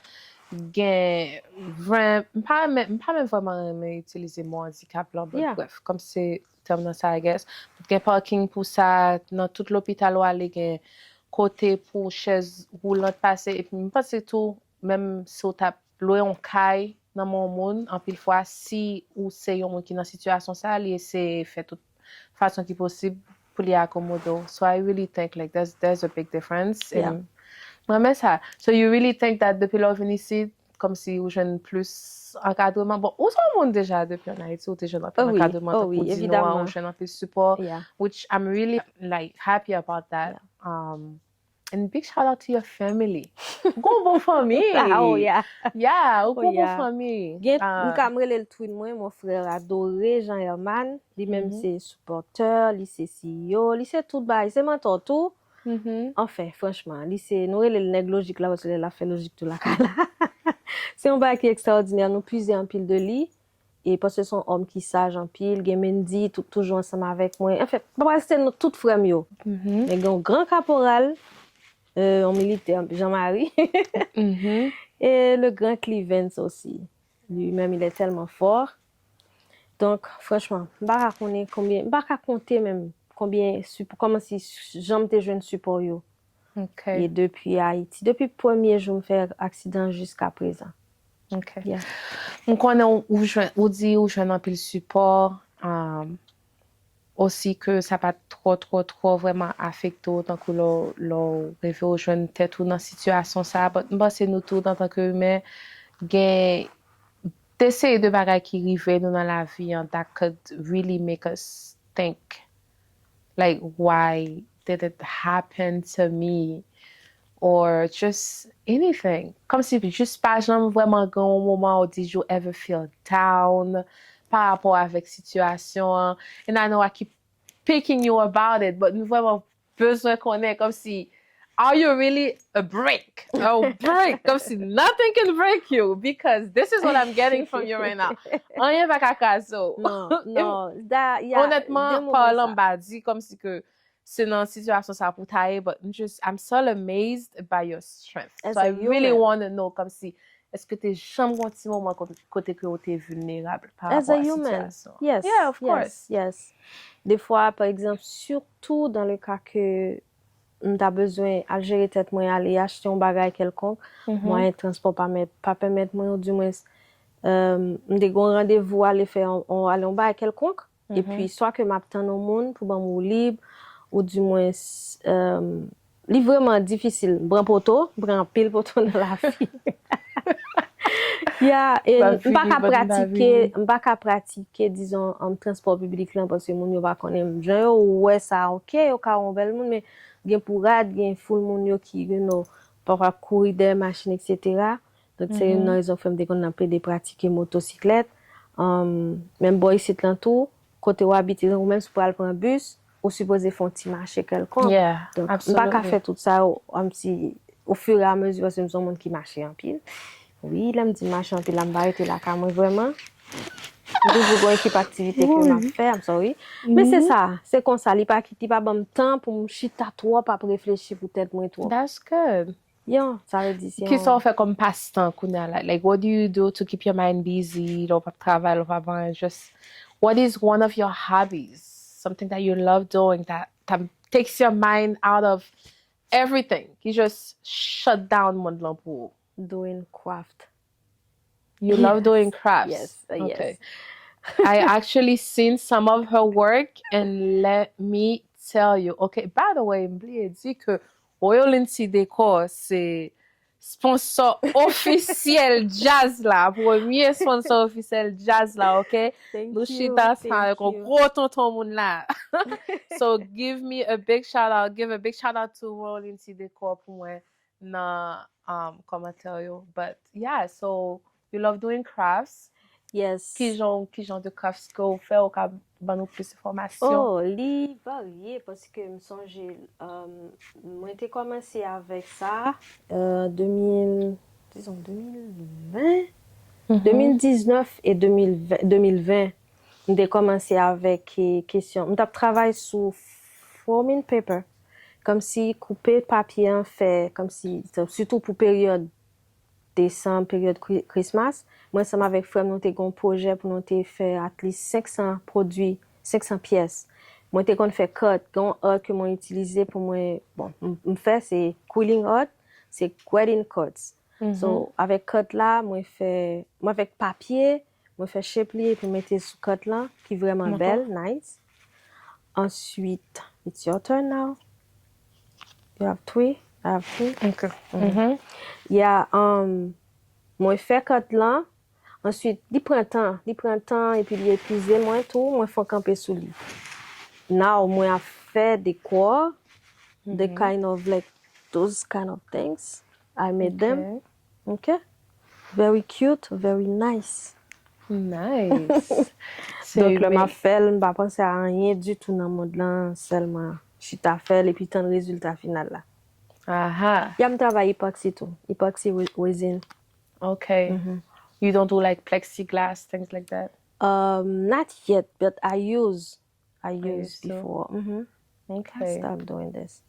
gen ramp. M pa menm, m pa menm vrèman renmen itilize mo andikap lan, but brèf, kòm se tèm nan sa, I guess. Gen parking pou sa, nan tout lopital w ale, gen kote pou chèz woulant pase. Epi m panse tou, menm si w t ap lwe yon kay nan men yon moun, anpil fwa, si ou se yon moun ki nan sitiyasyon sa, li eseye fè tout fason ki posib pou li akomode w. So I really think, like, there's, there's a big difference. Yeah. And mwen renmen sa. So you really think that depi lè w vin isit, kòmsi ou jwenn plis ankadreman? Bon, ou se yon moun deja depi ann Ayiti, ou te jwenn anpil ankadreman, tankou di nou an, ou jwenn anpil sipò, which I'm really, like, happy about that. Yeah. Um, And big shout out to your family. Ou gon bon fanmi. Ah, oh, yeah. Yeah, ou gon bon fanmi. Gen, m ka, m rele l twin mwen, mon frère adoré, Jean Herman. Li menm se sipòtè, li se C E O, li se tout bagay, se mantò tou. Anfen, franchman, li se, nou rele l nèg lojik la, paske lè l ap fè lojik tou lakay la. Se yon bagay ki ekstraòdinè, nou puize anpil de li. E paske se yon òm ki saj anpil, gen Mendy, tou-, toujou ansanm avèk mwen. Anfen, m pa pral site non tout frè m yo. Men gen yon gran kaporal, euh, yon militè, Jean-Marie. E le grand Clivens aussi. Lui-même, il est tellement fort. Donk, franchman, m pa ka konnen konbyen, m pa ka konte menm konbyen sipò, kòman si jan m te jwenn sipò yo. E depi Ayiti, depi premye jou m fè aksidan jiska prezan. Ok. Yeah. M konnen ou, ou jwenn, ou di ou jwenn anpil sipò, um, osi ke sa pa t twò, twò, twò vrèman afekte w, tankou lè w, lè w rive w jwenn tèt ou nan sitiyasyon sa a, but m panse nou tout, antanke imen, gen de seri de bagay ki rive nou nan lavi an, that could really make us think, like, why did it happen to me? Or just anything. Kòmsi jis pa janm vrèman gen yon moman ou di you ever feel down pa rapò avèk sitiyasyon an. And I know I keep picking you about it, but m vrèman bezwen konnen, kòmsi, are you really a brick? A brick. Kòmsi nothing can break you because this is what I'm getting from you right now. Anyen pa ka kraze w. Non, non. Onètman, palan, m pa di kòmsi ke se nan sitiyasyon sa pou ta ye, but I'm just, I'm so amazed by your strength. So I really wanna know, kòmsi, èske te janm gon ti moman kote, kote ke w te vilnerab pa rapò a sitiyasyon? As a human, yes, yeah, of course, yes. Defwa, pa egzanp, surtout dans le cas que m ta bezwen al jere tèt mwen, ale achte yon bagay kèlkonk, mwayen transpò pa mèt, pa pèmèt mwen, oudimwens, m te gen yon randevou ale fè yon, yon, ale yon bagay kèlkonk, epi swa ke m ap tann yon moun pou ban m woulib, oudimwens, li vrèman difisil. M pran poto, m pran anpil poto nan lavi. Ya, e m pa ka pratike, m pa ka pratike, dizon, um, transpò piblik lan, paske moun yo pa konnen m. Jan yo wè sa, oke, yo ka wè yon bèl moun, men gen pou rad, gen foul moun yo ki, you know, pafwa ap kouri dèyè machin, etsetera. Donk, se youn nan rezon k fè m te konn ap plede pratike motosiklèt. Um, menm bò isit lan tou, kote w abite, ou menm si w pral pran bis, ou sipoze fè yon ti mache kèlkonk. Donk, m pa ka fè tout sa yo, um, si, ofiramezi, paske m se yon moun ki mache anpil. Wi, lè m di m mache anpil la, m pa rete lakay mwen vrèman. M toujou gen yon ekip aktivite ke m ap fè, I'm sorry. Men se sa, se konsa, li pa, li pa ban m tan pou m chita twòp ap reflechi pou tèt mwen twòp. That's good. Yo, sa vle di se yon... Kisa w fè kòm pastan kounye a la? Like, what do you do to keep your mind busy? Lè w p ap travay, lè w p ap anyen, just, what is one of your hobbies? Something that you love doing that, that takes your mind out of everything. Ki just shut down mond lan pou ou. Doing craft. You love doing crafts. Yes, uh, yes. Okay. I actually seen some of her work and let me tell you. Okay, by the way, m bliye di ke Royal Lindsay Decor se sponsor ofisyèl djaz la. Premye sponsor ofisyèl djaz la, ok? Nou chita ansanm avèk yon gwo tonton moun la. So give me a big shout out, give a big shout out to Royal Lindsay Decor pou mwen nan, um, kòmantè yo. But yeah, so you love doing crafts. Yes. Kijan, kijan de crafts ke w fè, ou ka ban nou plis enfòmasyon? Oh, li varye paske m sonje, um, mwen te kòmanse avèk sa, euh, de mil, dizon de mil ven, de mil diznèf e de mil ven, de mil ven, m te kòmanse avèk, eh, kesyon, m t ap travay sou foaming paper, kòmsi koupe papye an fè, kòmsi, sitou pou peryòd desanm, peryòd Kri-, Christmas, mwen ansanm avèk frè m, nou te gen yon pwojè pou nou te fè at least senk san pwodui, senk san pyès. Mwen te konn fè cut, gen yon art ke mwen itilize pou mwen, bon, m, m fè, se quilling art, se wedding cuts. So, avèk cut la, mwen fè, mwen avèk papye, mwen fè shape li epi mete sou cut lan, ki vrèman bèl, nice. Answit, it's your turn now. You have three, I have three. Ok. Yeah, um, mwen fè cut lan. Answit, li pran tan, li pran tan, epi li epuize mwen tou, mwen fè kanpe sou li. Now, mwen ap fè dekò, the kind of, like, those kind of things. I made them. Ok. Very cute, very nice. Nice. Donk, lè m ap fè l, m pa panse a anyen ditou nan mond lan, sèlman chita fè l epi tann rezilta final la. Aha. Ya, m travay epoxy tou. Epoxy re-, resin. Okay. You don't do, like, plexiglass, things like that? Um, not yet, but I use I used before. I start doing this.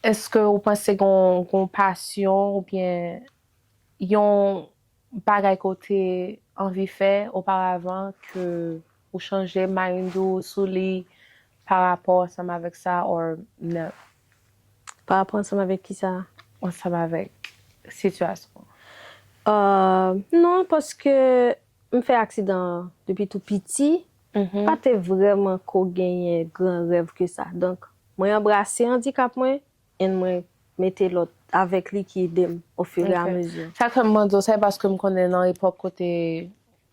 Èske ou panse gon, gon pasyon oubyen yon bagay ke w te anvi fè oparavan ke ou chanje mind ou sou li pa rapò ansanm avèk sa, or no? Pa rapò ansanm avèk kisa? Ansanm avèk sitiyasyon. Euh, non, paske m fè aksidan an depi tou piti, pa te vrèman ko genyen gran rèv ke sa. Donk, mwen anbrase andikap mwen, and mwen mete lòt avèk li ki ede m au fur et à mesure. Sa k fè m mande w sa, se paske m konnen nan epòk kote,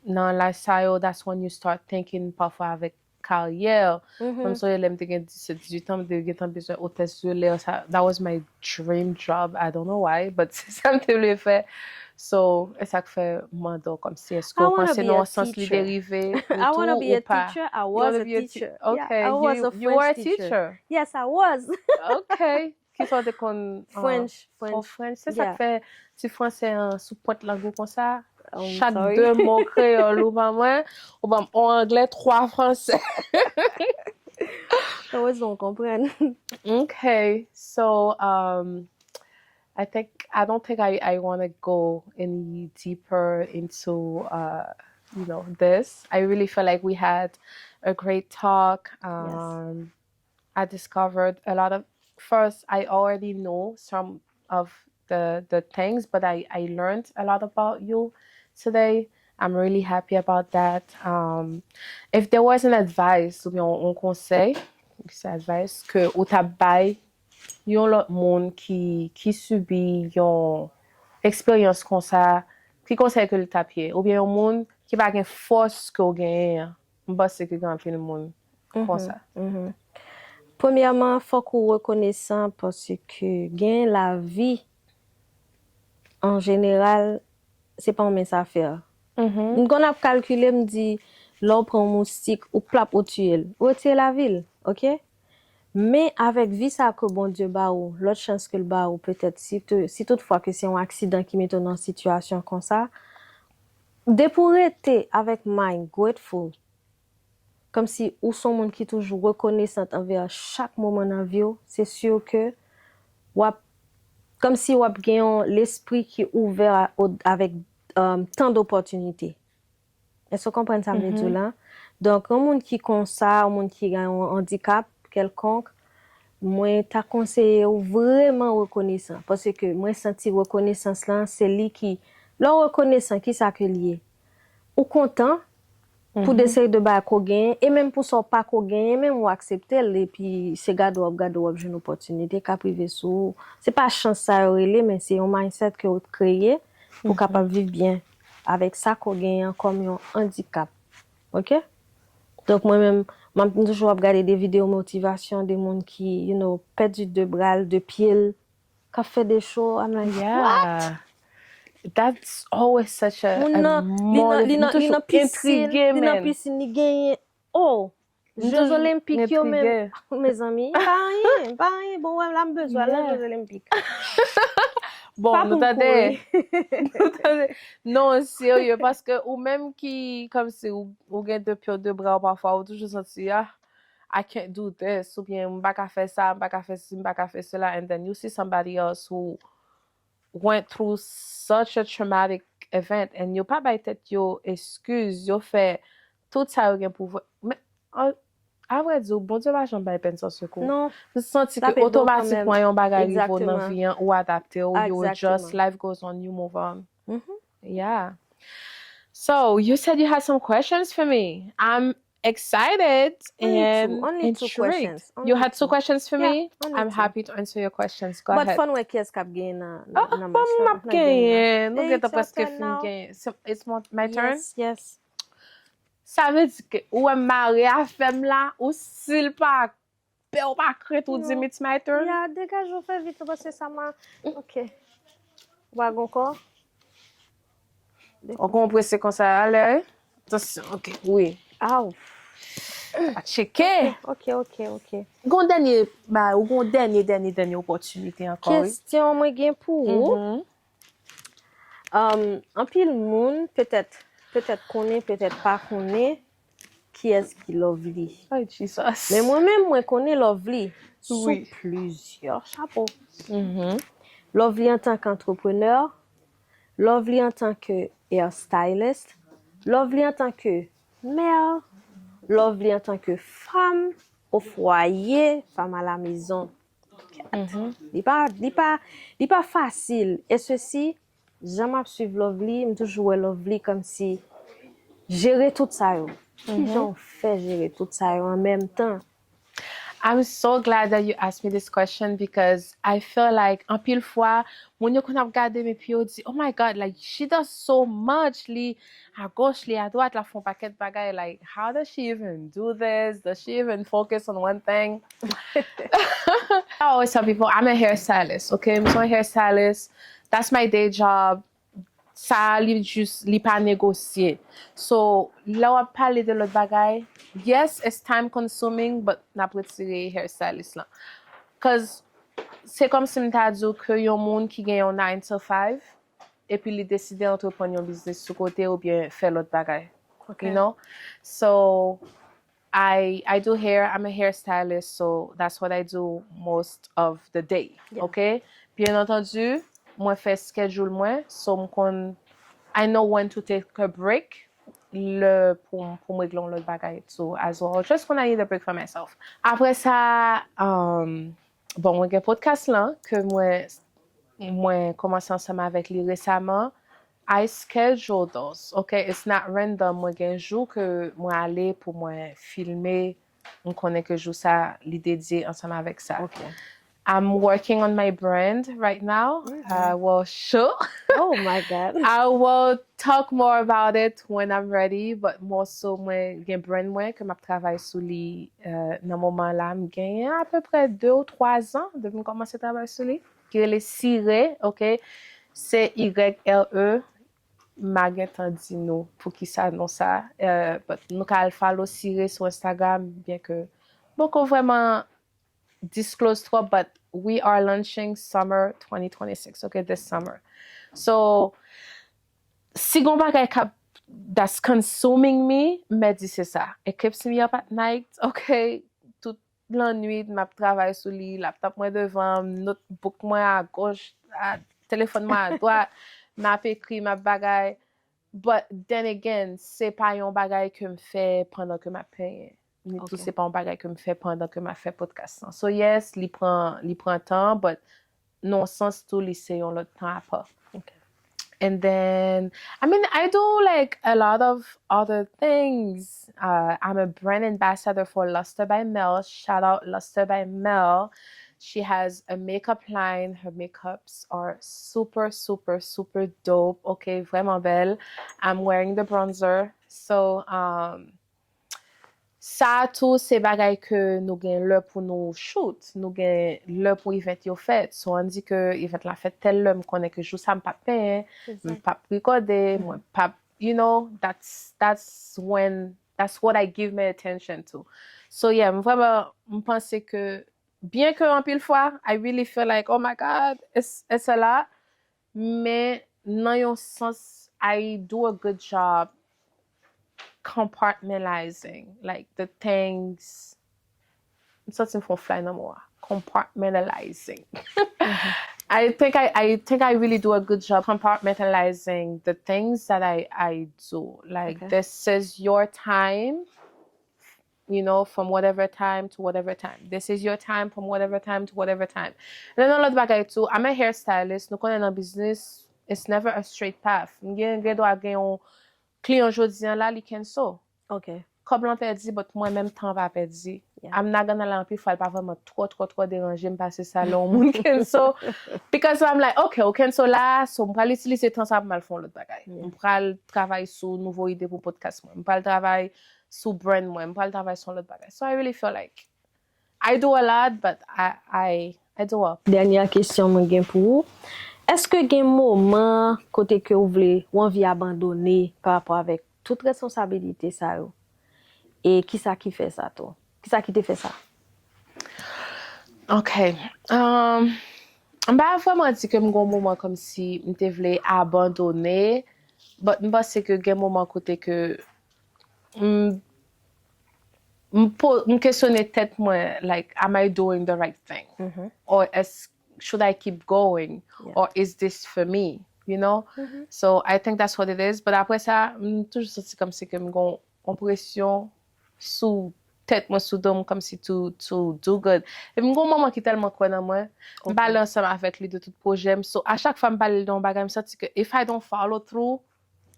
nan laj sa yo, that's when you start thinking pafwa avèk karyè. Mwen m sonje lè m te gen disèt, dizuit an, m te gentan bezwen hôtesse de l'air. Sa, that was my dream job. I don't know why, but se sa m te vle fè. So, e sa k fè m mande w kòmsi, èske w panse nan yon sans li derive de tou ou pa? I wanna be a teacher. I was a teacher. Okay, you, you were a teacher. Yes, I was. Okay. Kisa w te konn? French, French. Oh, French. Se sa k fè ti fransè an sou pwent lang ou konsa. Chak de mo kreyòl ou ban mwen, ou ban m yon anglè, twa fransè. Erezman w konprann. Okay, so, um, I think, I don't think I, I wanna go any deeper into, uh, you know, this. I really feel like we had a great talk. Um, I discovered a lot of first, I already know some of the the things, but I I learned a lot about you today. I'm really happy about that. Um, if there was an advice, oubyen yon, yon konsèy, se advice ke ou ta bay yon lòt moun ki ki sibi yon eksperyans konsa, ki konsèy ke l t ap ye? Oubyen yon moun ki pa gen fòs ke w genyen an? M panse ke gen anpil moun konsa. Premyèman, fòk ou rekonesan paske gen lavi an jeneral, se pa yon mens afè. M konn ap kalkile, m di, lè w pran yon moustik, ou plap, ou tiye l. Ou retire lavi l, oke? Men avèk vi sa ke Bondye ba ou, lòt chans ke l ba ou, petèt, si, te- si toutfwa ke se yon aksidan ki mete w nan sitiyasyon konsa, depi w rete avèk mind grateful, kòmsi ou se yon moun ki toujou rekonesant anvè chak moman nan vi w, se si ke w ap, kòmsi w ap gen yon lespri ki ouvè a- o- avèk um, tan dopòtinite. Èske w konprann sa m vle di w la? Donk, yon moun ki konsa, yon moun ki gen yon andikap kèlkonk, mwen ta konseye w vrèman rekonesan. Paske mwen santi rekonesans lan, se li ki, lè w rekonesan, ki sa ke l ye? Ou kontan pou de seri de bagay ke w genyen, e menm pou sa w pa ko genyen, menm ou aksepte l, epi se gade w ap gade w ap jwenn opòtinite k ap rive sou ou. Se pa chans sa yo rele, men se yon mindset ke w kreye pou w kapab viv byen avèk sa ke w genyen an kòm yon andikap. Oke? Donk, mwen menm, m ap m toujou ap gade de videyo motivasyon de moun ki, you know, pèdi de bra l, de pye l, k ap fè de cho. I'm like, what? Yeah. That's always such a, Moun a nan, li nan, li nan, li nan pisin, intrigué, li nan man. Pisin, li genyen. Oh, Jeux Olympiques yo menm. Mezanmi, pa anyen, pa anyen. Bon, wè, la m bezwen al nan Jeux Olympiques. Bon, Pa nou pou m tande. kouri. Nou tande. Non, serye, paske ou menm ki, kòmsi ou, ou gen de pye, de bra, ou pafwa, ou toujou santi, ah, I can't do this, oubyen m pa ka fè sa, m pa ka fè si, m pa ka fè sela, and then you see somebody else who went through such a traumatic event, and yo pa bay tèt yo eskiz, yo fè tout sa yo gen pou fè. Men, an, a vrè di, Bondye pa janm bay pèn san sekou. Non, M santi l ap ke ede w kanmenm. Otomatikman yon bagay rive w nan Exactement. Vi an, ou adapte w, you Exactement. Adjust, life goes on, you move on. Mhm. Yeah. So, you said you had some questions for me. I'm excited Only and two, only two intrigued. Questions. You Only had two two. Questions for Yeah, me? Only I'm two. Happy to answer your questions. Go But ahead. Fò n wè kiyès k ap genyen nan, nan, Ah, nan bon, match m la, ap nan game nan. Genyen. Nou Hey, gentan it's your prèske turn fin now. Genyen. Se- It's my, my turn? Yes, yes. Sa vle di ke ou wè m mare afè m la, ou si l pa pè, ou pa krent, ou di Non. m it's my turn? Ya, degaje w, fè vit, paske sa ma... Ok. Ou pa gen kò? Ou konn prese konsa alè, wi? Atansyon, ok, wi. Aw. A tcheke. Ok, ok, ok. Gon dènye, ba, ou gon dènye, dènye, dènye opòtinite ankò, wi. Kesyon mwen gen pou ou. Mhm. Um, anpil moun, petèt, petèt konnen, petèt pa konnen, kiyès ki Lovely. Ay, Jesus. Men mwen menm, mwen konnen Lovely sou Wi. Plizyè chapo. Mhm. Lovely antanke antreprenè, Lovely antanke hair stylist, Lovely antanke mè, Lovely antanke femme au foyer, femme à la maison. Mhm. Li pa, li pa, li pa fasil. E sesi, jan m ap swiv Lovely, m toujou wè Lovely kòmsi jere tout sa yo. Kijan w fè jere tout sa yo an menm tan? I'm so glad that you asked me this question because I feel like anpil fwa, moun yo konn ap gade m epi yo di, "Oh my God, like, she does so much." Li agoch, li adwat, l ap fè yon pakèt bagay. Like, how does she even do this? Does she even focus on one thing? I always tell people, I'm a hairstylist, okay? M se yon hairstylist. That's my day job. Sa a, li jis, li pa negosye. So, lè w ap pale de lòt bagay, yes, it's time consuming, but n ap retire hairstylist lan. Cause se kòmsi m ta di w ke yon moun ki gen yon nine to five, epi li deside antreprann yon biznis sou kote oubyen fè lòt bagay. Ok. You know? So, I, I do hair, I'm a hairstylist, so that's what I do most of the day, Yeah. Ok? Byen antandi, mwen fè schedule mwen, so m konn, I know when to take a break, lè pou m, pou m regle yon lòt bagay too as well. Just when I need a break for myself. Apre sa, um, Bon, mwen gen podcast lan ke mwen mwen kòmanse ansanm avèk li resaman. I schedule those, ok? It's not random. Mwen gen jou ke mwen ale pou mwen filme. M konnen ke jou sa, li dedye ansanm avèk sa. Ok. I'm working on my brand right now. Mhm. Uh, well, sure. Oh my God. I will talk more about it when I'm ready, but more so mwen gen brand mwen ke m ap travay sou li uh, nan moman la. M genyen apeprè de ou twa zan depi m kòmanse travay sou li. Ki rele Sire, ok? C Y R E. M a gentan di nou poukisa non sa. Uh, but nou ka al follow Sire sou Instagram, byen ke m poko vrèman disclose twòp, but we are launching summer twenty twenty-six, ok, this summer. So, si gon bagay k ap that's consuming me, m di se sa. It keeps me up at night, ok? Tout lannwit, m ap travay sou li, laptop mwen devan m, notebook mwen agoch, a, telefòn mwen adwat, m ap ekri, m ap bagay. But then again, se pa yon bagay ke m fè pandan ke m ap penyen. Ni tou Ok. Se pa yon bagay ke m fè pandan ke m ap fè podcast lan. So yes, li pran li pran tan, but nan yon sans tou li se yon lòt tan apa. Ok. And then, I mean, I do like a lot of other things. Uh, I'm a brand ambassador for Luster by Mel. Shout out Luster by Mel. She has a makeup line. Her makeups are super, super, super dope. Ok, vrèman bèl. I'm wearing the bronzer. So, um, sa tou se bagay ke nou gen lè pou nou shoot, nou gen lè pou event yo fèt. So ann di ke event la fèt tèl lè, m konnen ke jou sa m p ap penyen, m p ap rekòde, mwen p ap, you know, that's that's when that's what I give my attention to. So yeah, m vrèman m panse ke byen ke anpil fwa I really feel like oh my God, it's it's a lot, men nan yon sans I do a good job compartmentalizing like the things. M santi m fè yon fly nan mo a. Compartmentalizing. I think I, I think I really do a good job compartmentalizing the things that I, I do. Like Okay. This is your time, you know, from whatever time to whatever time. This is your time from whatever time to whatever time. Nan yon lòt bagay tou, I'm a hairstylist, nou konnen nan biznis, it's never a straight path. M gen gen dwa gen yon kliyan jodi an la, li cancel. Ok. Kòb lan pèdi, but mwen menm tan pa pèdi. Yeah. I'm not gonna lie, anpil fwa l pa vrèman twò twò twò deranje m pase sa lè yon moun cancel. Because I'm like, ok, ou cancel la, so m pral itilize tan sa pou m al fè yon lòt bagay. Yeah. M pral travay sou nouvo ide pou podcast mwen. M pral travay sou brand mwen. M pral travay sou yon lòt bagay. So I really feel like I do a lot, but I, I, I do well. Dènyè kesyon mwen gen pou ou. Èske gen moman kote ke ou vle, ou anvi abandone pa rapò avèk tout responsabilite sa yo? E kisa ki fè sa tou? Kisa ki te fè sa? Ok. Um, m pa vrèman di ke m gon moman kòmsi m te vle abandone, but m panse ke gen moman kote ke m, m, po, m kesyone tèt mwen, like, am I doing the right thing? Mhm. Or as, should I keep going? Yeah. Or is this for me? You know? Mhm. So I think that's what it is. But apre sa, m toujou santi kòmsi ke m gon yon presyon sou tèt mwen, sou do m, kòmsi to, to do good. E m gon manman ki tèlman kwè nan mwen, m Ok. pale ansanm avèk li de tout pwojè m. So, a chak fwa m pale de yon bagay, m santi ke if I don't follow through,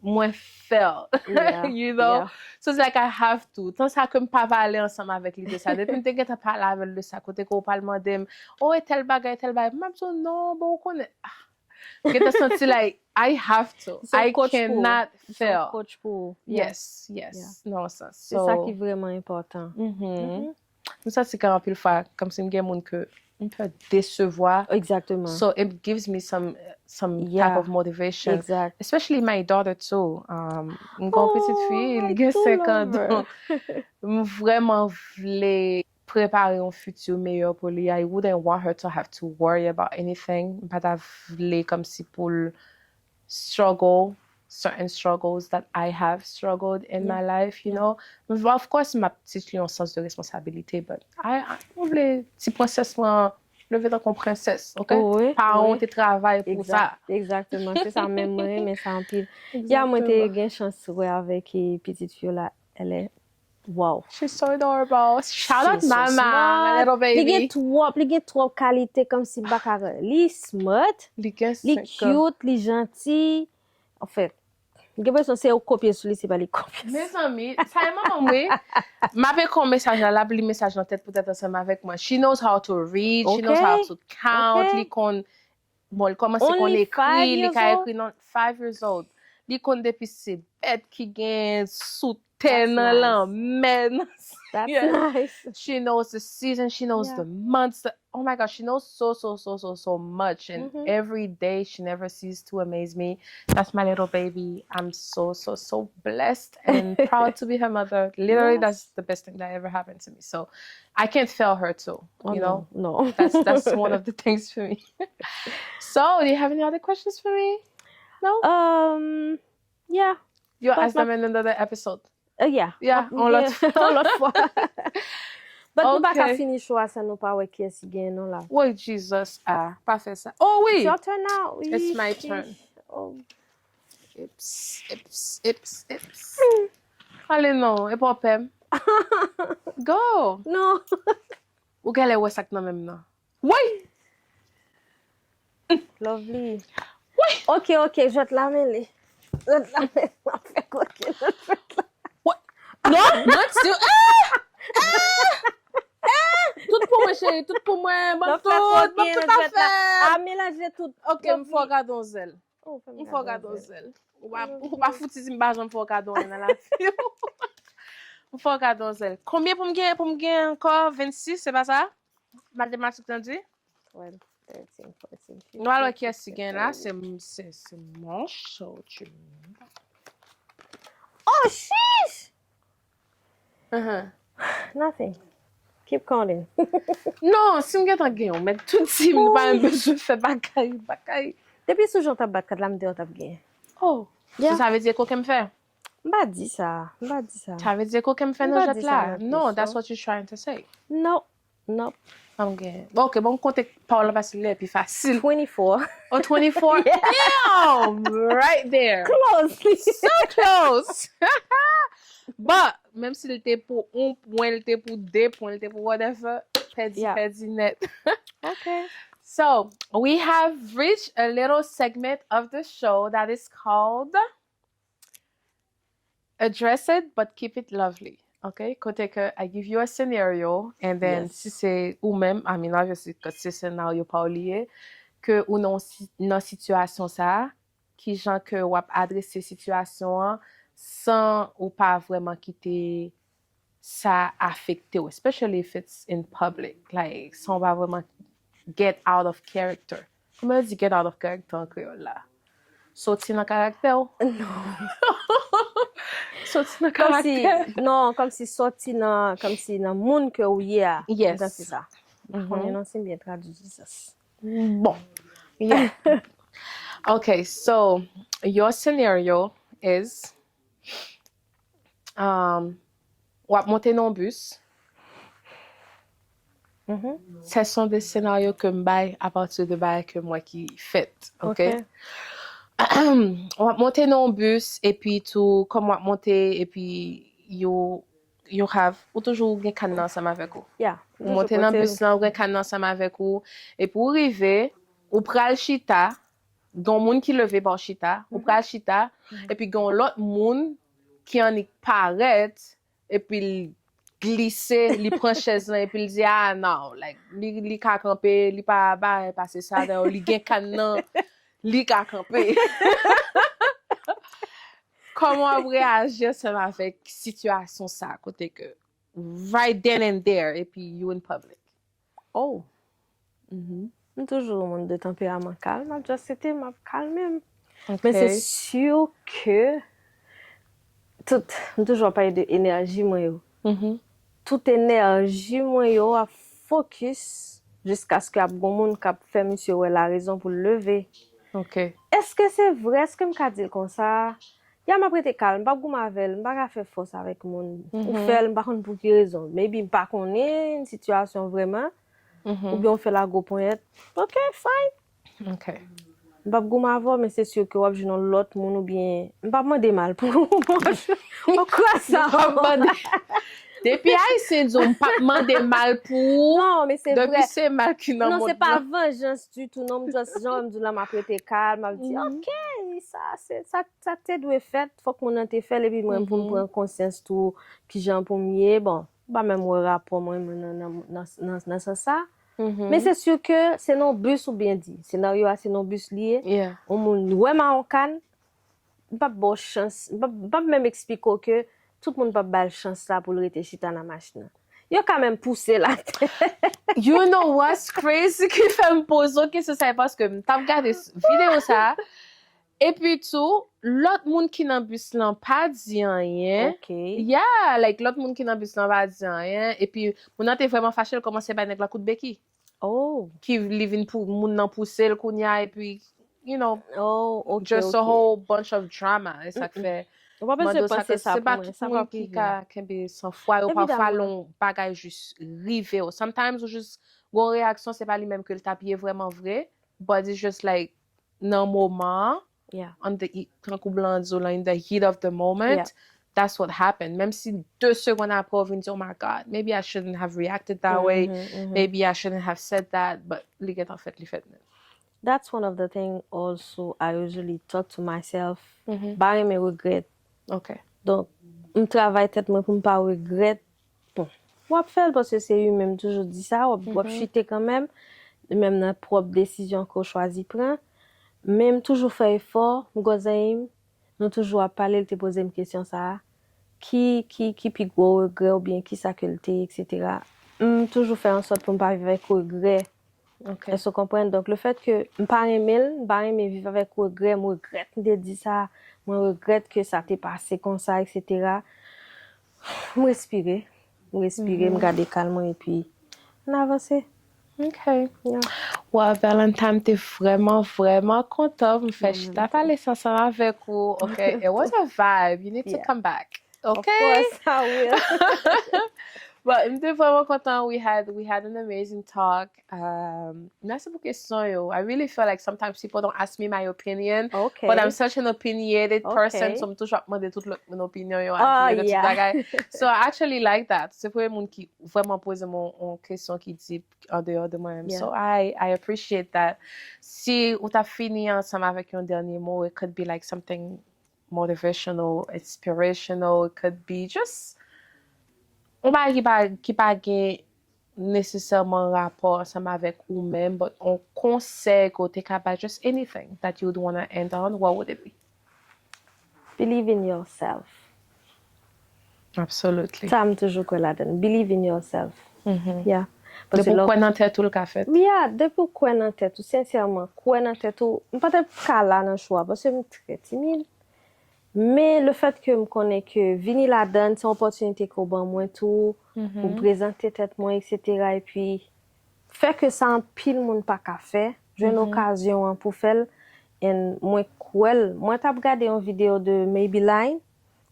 mwen fail. Yeah, You know? Yeah. So it's like I have to. Tan sa ke m pa pale ansanm avèk li de sa. Depi m te gentan pale avè l de sa, kote ke ou pral mande m, oh, e tèl bagay, tèl bagay. M ap di w, non, bon, ou konnen. Ah. M gentan santi like, I have to. Se yon I coach pou ou. Cannot Se yon fail. Coach pou ou. Yeah. Yes, yes. Yeah. Non, sa. Se sa ki vrèman enpòtan. Mhm. M santi ke anpil fwa, kòmsi m gen moun ke m pè desevwa. Exactement. So it gives me some some Yeah. type of motivation. Exact. Especially my daughter too. Um, m gon pitit fi, Oh, li gen I do senk an, love her. Donk m vrèman vle prepare yon futur meyè pou li. I wouldn't want her to have to worry about anything. M pa ta vle kòmsi pou l struggle certain struggles that I have struggled in Yeah. My life, you Yeah. know. Of course, m ap teach li yon sans de responsabilité, but I, I, mwen vle ti prensès mwen leve tankou yon prensès, ok? Oh, wi, Paran wi. W te travay pou sa. Exact, exactement. Se sa menm mwen renmen sa anpil. Ya, mwen te Exactement. Gen chans wè avèk e, pitit fi w la, elle est Wow. She's so adorable. Shout out She's so mama, my smart. Little Li gen baby. Twòp, li gen twòp kalite kòm si m pa ka. Li smart, Li gen li senk an. Cute, li janti. Anfen, m gen enpresyon se yo kopye sou li, se pa li kopye. Mezanmi, sa e manman m wi. M ap ekri yon mesaj la, l ap li mesaj nan tèt pou tèt ansanm avèk mwen. She knows how to read, she knows how Okay. To count, Okay. Li konn, bon, li kòmanse konn Only ekri, five li years ka old? Ekri nan five years old. Li konn depi se bèt ki gen sou tè, That's nan nice. Lanmè, nan That's Yeah. Nice. She knows the season, she knows Yeah. The months. The, oh my God, she knows so, so, so, so, so much. And Mhm. Every day, she never ceases to amaze me. That's my little baby. I'm so, so, so blessed and proud to be her mother. Literally, Yes. That's the best thing that ever happened to me. So I can't fail her too. Oh, You know, no, no. That's that's one of the things for me. So, do you have any other questions for me? No? Um, yeah. You'll But ask them in another episode. Uh, yeah. Yeah, N on ap lòt gen- on lòt fwa. But nou pa ka Okay. Fini show a san nou pa wè kiyès ki gen non la. Woy, Jesus, ah, pa fè sa. Oh, wi. It's your turn now. It's my Yeesh, turn. Yeesh. Oh. Ips, ips, ips, ips. Ale non, e pa w pè m. Go. Non. Ou genlè wè sa k nan men m nan. Woy! Lovely. Woy! Ok, ok, jwèt la mele. Jwèt la mele. M ap fè koke nan jwèt la. Woy! Non, non, ti. Ah! Ah! Ah! Tout pou mwen, cheri, tout pou mwen. Ban m Nan fè tout, ban koke m tout nan jwèt la. afè. A melanje tout. Ok, m fè w gade yon zèl. Oh, fè m M fè w gade yon zèl. Ou pa, ou pa fouti di m pa janm fè w gade yon nan lavi w. M fè w gade yon zèl. Konbyen pou m gen, pou m gen ankò? Vennsis, se pa sa? Matematik lan di? Twelve, thirteen, fourteen, Nou al wè fifteen, kiyès ki gen la, sixteen, se, se, se mon show, tu. Oh, sheesh! Uh-huh. Nothing. Keep counting. Non, si m gentan gen yon, men tout di m, nou pa menm bezwen fè bagay, bagay. Depi sou jan w t ap bat kat la, m te wè w t ap genyen. Oh, Yeah. So sa vle di koke m fè? M pa di sa. M pa di sa. Sa vle di koke m fè M nan pa jwèt di la? Sa non No, plis, that's non. What you're trying to say. No. Nope. Pa m gen. Bon, ok, bon, m konte pawòl la paske lè pi fasil. Twenty-four. Oh, twenty-four? Yeah. Damn! Right there. Close. So close! But, menm si l te pou yon pwen, l te pou de pwen, l te pou whatever, pèdi, Yeah. Pèdi nèt. Okay. So, we have reached a little segment of the show that is called Address it, but keep it lovely. Ok? Kote ke I give you a scenario, and then Yes. Si se ou menm, I mean, obviously, ke se senaryo pa w li ye, ke ou nan, si- nan sitiyasyon sa a, ki jan ke w ap adrese sitiyasyon an san ou pa vrèman kite sa afekte w, especially if it's in public, like, san w pa vrèman get out of character. Kòman yo di get out of character an kreyòl la? Soti nan karaktè w. Non. Soti nan Kòmsi, karaktè. Non, kòmsi sòti nan, kòmsi nan moun ke ou ye a. Yes. Mwen se sa. M pa konnen non si m byen tradui, Jesus. Bon. Yeah. Okay, so your scenario is, um, w ap monte nan yon bis. Mhm. Ce sont des scénarios ke m bay à partir de bagay ke m wè ki fèt, ok? Ok. W ap monte nan yon bis, epi tou, kòm w ap monte, epi you, you have, ou toujou gen kann nan ansanm avèk ou. Yeah. Ou monte nan bis lan, ou gen kann nan ansanm avèk ou, epi ou rive, ou pral chita, gen yon moun ki leve pa w chita, ou pral chita, epi gen yon lòt moun ki annik parèt, epi l glise, li pran chèz lan, epi l di, ah, no, like, li, li ka kanpe, li pa bagay pase sa, dayè, li gen kann nan, li ka kanpe. Kòman w ap reyaji ansanm avèk sitiyasyon sa, kote ke right then and there, epi you in public? Oh. Mhm. M toujou yon moun de tanperaman kalm, m ap just sete, m ap kalme m. Ok. Men se si ke tout, m toujou ap pale de enèji mwen yo. Mhm. Tout enèji mwen yo ap fokis jiskaske ap gon moun k ap fè misye wè larezon pou l leve. Ok. Èske se vre? Èske m ka di l konsa? Ya, m ap rete kalm, m p ap goumen avè l, m pa ka fè fòs avèk moun. Ou Mhm. fè l, m pa konn pou ki rezon. Maybe m pa konnen sitiyasyon vrèman, Mhm. oubyen ou fè l a gwo ponyèt. Ok, fine. Ok. M p ap goumen avè w, men se si ke w ap jwenn yon lòt moun oubyen m p ap mande mal pou ou. Ou kwè sa? M p ap mande. Depi Ayisyen di w m p ap mande mal pou ou, Non, men se depi vrè. Se mal ki nan Non, se mond pa lan. Vanjans ditou, non, m just, jan m di w la, m ap rete kalm, m ap di, Mhm. Ok, sa, se, sa, sa te dwe fèt, fòk moun nan te fè l, epi mwen, pou m Mhm. pran konsyans tou, kijan pou m ye, bon, m pa menm wè rapò mwen, mwen nan, nan, nan, nan, nan sans sa. Mhm. Men se si ke se nan bis ou byen di, senaryo a se nan bis li ye, Yeah. yon moun wè m a yon kann, m p ap ba w chans, m p ap, m p ap menm eksplike w ke tout moun p ap ba l chans la pou l rete chita nan machin nan. Yo ka menm pouse l atè. You know what's crazy ki fè m poze w kesyon sa, e paske m t ap gade s- videyo sa, epi tou, lòt moun ki nan bis lan pa di anyen. Ok. Yeah, like, lòt moun ki nan bis lan pa di anyen, epi moun nan te vrèman fache, l kòmanse bay nèg la kout beki. Oh. Ki li vin pou moun nan pouse l kounye a, epi, you know, Oh, ok, just a ok. Whole bunch of drama. E sa k fè. Ou pa Mande bezwen w sa, panse ke sa se pou pa mwen, tout sa p moun ap ki rive. Ka kenbe sanfwa yo, pafwa Evidaman. Lè yon bagay jis rive w. Sometimes ou jis gon reyaksyon, se pa li menm ke l t ap ye vrèman vre, but it's just like, nan moman, Yeah. on the, tankou blan di w la, in the heat of the moment, Yeah. That's what happened. Menm si de segonn apre, ou vin di, Oh my God, maybe I shouldn't have reacted that way, Mhm, mhm. Maybe I shouldn't have said that, but li gentan fèt, li fèt menm. That's one of the thing also I usually talk to myself. Mhm. M pa renmen regrèt. Ok. Donk, m travay tèt mwen pou m pa regrèt. Bon, w ap fè l paske se imen, m toujou di sa, w ap, w ap Mhm. chite kanmenm, menm nan pwòp desizyon ke w chwazi pran. Men m toujou fè efò, m gon zanmi m, nou toujou ap pale, l te poze m kesyon sa a, ki, ki, ki pi gwo regrè oubyen ki sa ke l te ye, et cetera. M toujou fè an sòt pou m pa viv avèk regrè. Ok. Èske w konprann? Donk, le fèt ke m pa renmen l, m pa renmen viv avèk regrè, m regrèt m te di sa, mwen regrèt ke sa te pase konsa, et cetera. M respire, m respire, m Mhm. gade kal mwen epi n avanse. Ok. Yeah. Well, Valentine, m te vrèman, vrèman kontan. M fè Mwen chita menm tou. Pale sa ansanm avèk ou. Ok, it was a vibe. You need to Yeah. Come back. Of Ok. Course, I will. But m te vrèman kontan. We had, we had an amazing talk. Um, mèsi pou kesyon yo. I really feel like sometimes people don't ask me my opinion, Ok. But I'm such an opinionated person, Ok. So m toujou ap mande tout lòt moun opinyon yo, Ah, avè de tout yeah. Bagay. So I actually like that. Se premye moun ki vrèman poze m yon, yon kesyon ki deep an deyò de mwen menm. Yeah. So I, I appreciate that. Si ou ta fini ansanm avèk yon dènye mo, it could be like something motivational, inspirational, it could be just yon bagay ki pa, ki pa gen nesesèman rapò ansanm avèk ou menm, but yon konsèy ke w te ka bay, just anything that you would want to end on, what would it be? Believe in yourself. Absolutely. Sa m toujou kwè ladan. Believe in yourself. Mhm. Yeah. Paske Depi lè w w kwè nan tèt ou, l ka fèt. Yeah, depi w kwè nan tèt ou, sensèman, kwè nan tèt ou. M pa t ap ka la nan show a, paske m trè timid. Men le fèt ke m konnen ke vini ladan, se yon opòtinite ke w ban mwen tou, pou m Mhm. prezante tèt mwen, et cetera. Epi, fè ke sa anpil moun pa ka fè, jwenn Mhm. okazyon an pou fè l, and mwen kwè l. Mwen t ap gade yon videyo de Maybelline,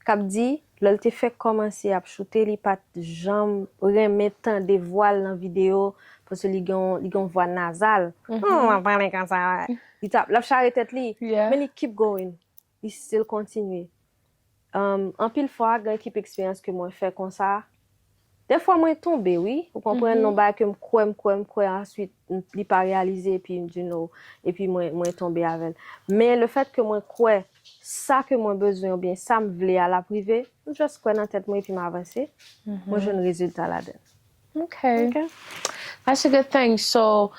k ap di, lè l te fèk kòmanse ap choute, li pa t janm renmen tande vwa l nan videyo, paske li gen, li gen yon vwa nazal. Mhm. Hmm, w ap pale konsa. Li t ap, l ap chare tèt li, Yeah. Men li keep going. Li still kontinye. Um, anpil fwa, gen ekip eksperyans ke mwen fè konsa. Defwa mwen tonbe, wi. Ou konprann, Mhm. Non bagay ke m kwè, m kwè, m kwè, answit, m, li pa reyalize, epi m di no, epi mwen, mwen tonbe avè l. Men le fèt ke mwen kwè, sa ke mwen bezwen, oubyen sa m vle a, l ap rive, m just kwè nan tèt mwen, epi m avanse, mwen Mhm. jwenn rezilta ladan. Okay. Okay. That's a good thing. So,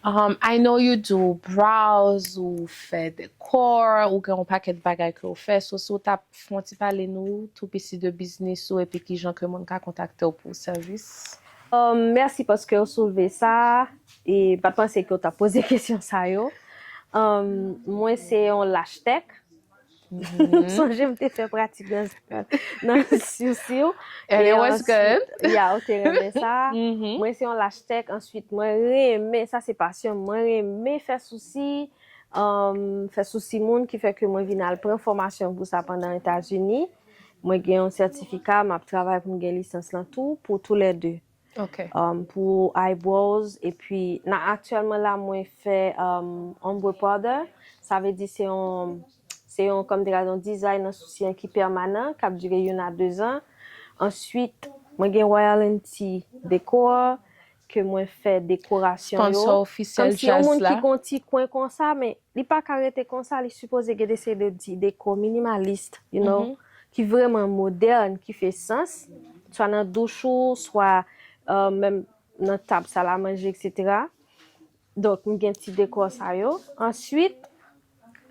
um, I know you do brows, ou fè dekò, ou gen yon pakèt bagay ke ou fè. So, si ou t ap fè yon ti pale nou, tou piti de biznis ou, epi kijan ke moun ka kontakte w pou sèvis. Um, mèsi paske w soulve sa, e pa t panse ke w t ap poze kesyon sa yo. Um, mwen se yon lash tech. M sonje m te fè pratik nan, nan siw siw. And E it was answit, good. Yeah, ou te renmen sa. Mhm. Mwen se yon lash tech, answit mwen renmen, sa se pasyon m, mwen renmen fè sousi, um, fè sousi moun ki fè ke mwen vin al pran fòmasyon pou sa pandan Etazini. Mwen gen yon sètifika, m ap travay pou m gen lisans lan tou, pou tou lè de. um, pou eyebrows. Epi nan aktyèlman la, mwen fè um, ombre powder. Sa vle di se yon se yon kòm te ka di yon dizay nan sousi an ki pèmanan, k ap dire youn a dezan. Answit, mwen gen Royal N T Decor, ke mwen fè dekorasyon yo. Sponsor ofisyèl Kòmsi yon moun ki gon ti kwen konsa, men li pa ka rete konsa, li sipoze gen de seri de ti deko minimalis, you know, ki vrèman modèn, ki fè sans, swa nan douch ou, swa euh, menm nan tab salamanje, etsetera. Donk, m gen ti deko sa yo. Answit,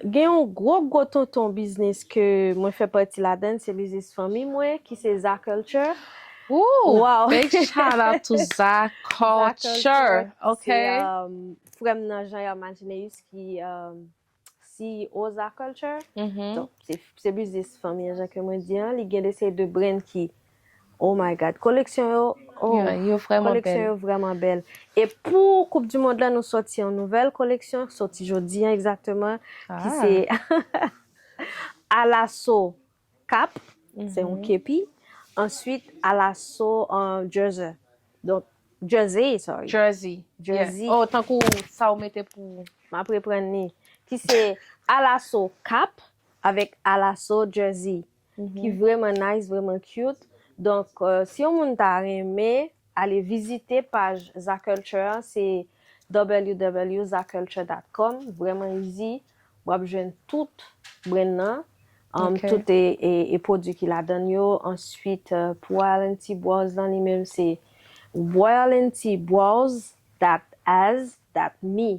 gen yon gwo, gwo tonton biznis ke mwen fè pati ladan, se biznis fanmi mwen, ki se Zaculture. Ooh, wow. Big shout out to Zaculture. Ok. Se um, frè m nan Jean Hermagineus ki um, C E O Zaculture. Mm -hmm. Donk, se biznis fanmi an, jan ke mwen di an, li gen de seri de brand ki Oh my God, koleksyon yo, oh, yeah, yo vrèman bèl. Koleksyon yo vrèman bèl. E pou Koup di Mond lan, nou sòti yon nouvèl koleksyon, sòti jodi an egzakteman, ah, ki se Alaso Kap, se yon kepi. Answit, Alaso uh, Jersey. Donk, Jersey, sorry. Jersey. Jersey. Yeah. Oh, tankou sa ou mete pou. M ap reprann li. Ki se Alaso Kap avèk Alaso Jersey. ki vrèman nice, vrèman cute. Donk, euh, si yon moun ta renmen ale vizite paj Zaculture an, se w w w zaculture dot com, vrèman easy. W ap jwenn tout brand nan, um, tout e, e, e pwodui ki ladan yo. Answit, euh, pou Royal N T Brows lan, li menm se royal N T brows dot as dot me.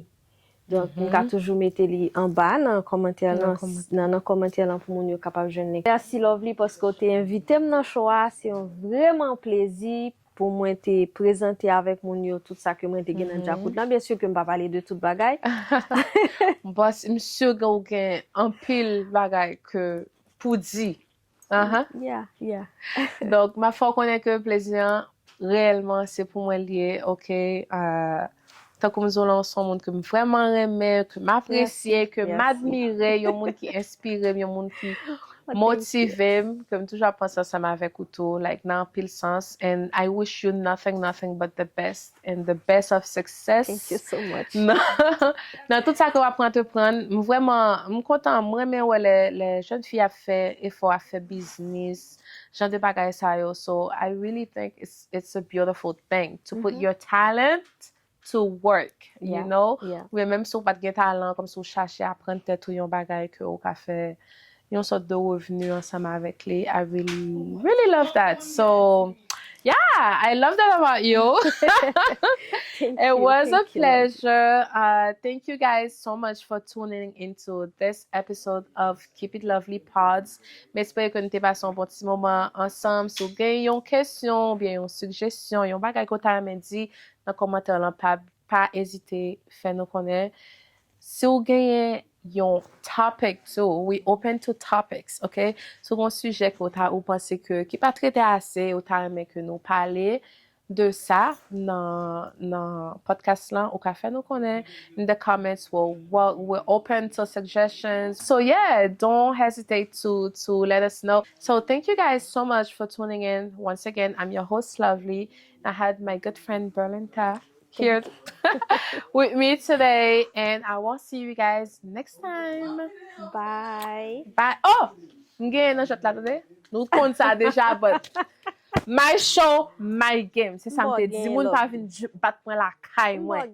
Donk, m ka toujou mete li anba nan kòmantè lan, nan, nan kòmantè lan pou moun yo kapab jwenn li. Mèsi Lovely paske w te envite m nan show a. Se yon vrèman plezi pou mwen te prezante avèk moun yo tout sa ke mwen te gen nan djakout lan. Byen si ke m pa pale de tout bagay. M panse, m si ke w gen anpil bagay ke pou di. Aha. Yeah, yeah. Donk, m ap fè w konnen ke plezi an reyèlman se pou mwen l ye, ok? Uh, tankou m di w lan, w se yon moun ke m vrèman renmen, ke m apresye, ke m admire, yon moun ki enspire m, yon moun ki motive m, ke m toujou ap panse ansanm avèk ou tou, like, nan anpil sans. And I wish you nothing, nothing but the best and the best of success. Thank you so much. Nan, nan tout sa ke w ap antreprann, m vrèman, m kontan, m renmen wè lè, lè jèn fi ap fè efò, ap fè biznis, jan de bagay sa yo. So, I really think it's, it's a beautiful thing to put your talent to work, you know? Oubyen menm si w pa t gen talan, kòmsi w chache aprann tèt ou yon bagay ke w ka fè yon sòt de revni ansanm avèk li. I really, really love that. So, yeah, I love that about you. It was a pleasure. Uh, thank you guys so much for tuning into this episode of Keep It Lovely Pods. M espere ke nou te pase yon bon ti moman ansanm. Si w gen yon kesyon oubyen yon sijesyon, yon bagay ke w ta renmen di nan kòmantè lan, pa pa ezite fè nou konnen. Si w genyen yon topic tou, we open to topics, ok? Si w gen yon sijè ke w ta, ou panse ke, ki pa trete ase, ou ta renmen ke nou pale de sa nan, nan podcast lan, ou ka fè nou konnen in the comments. We're, we're open to suggestions. So yeah, don't hesitate to, to let us know. So thank you guys so much for tuning in. Once again, I'm your host, Lovely. I had my good friend Berlinda here with me today, and I will see you guys next time. Bye. Bye. Oh! M genyen nan jwèt la, tande? Nou konn sa deja, but my show, my game. Se sa m te di. Moun pa vin bat mwen lakay mwen.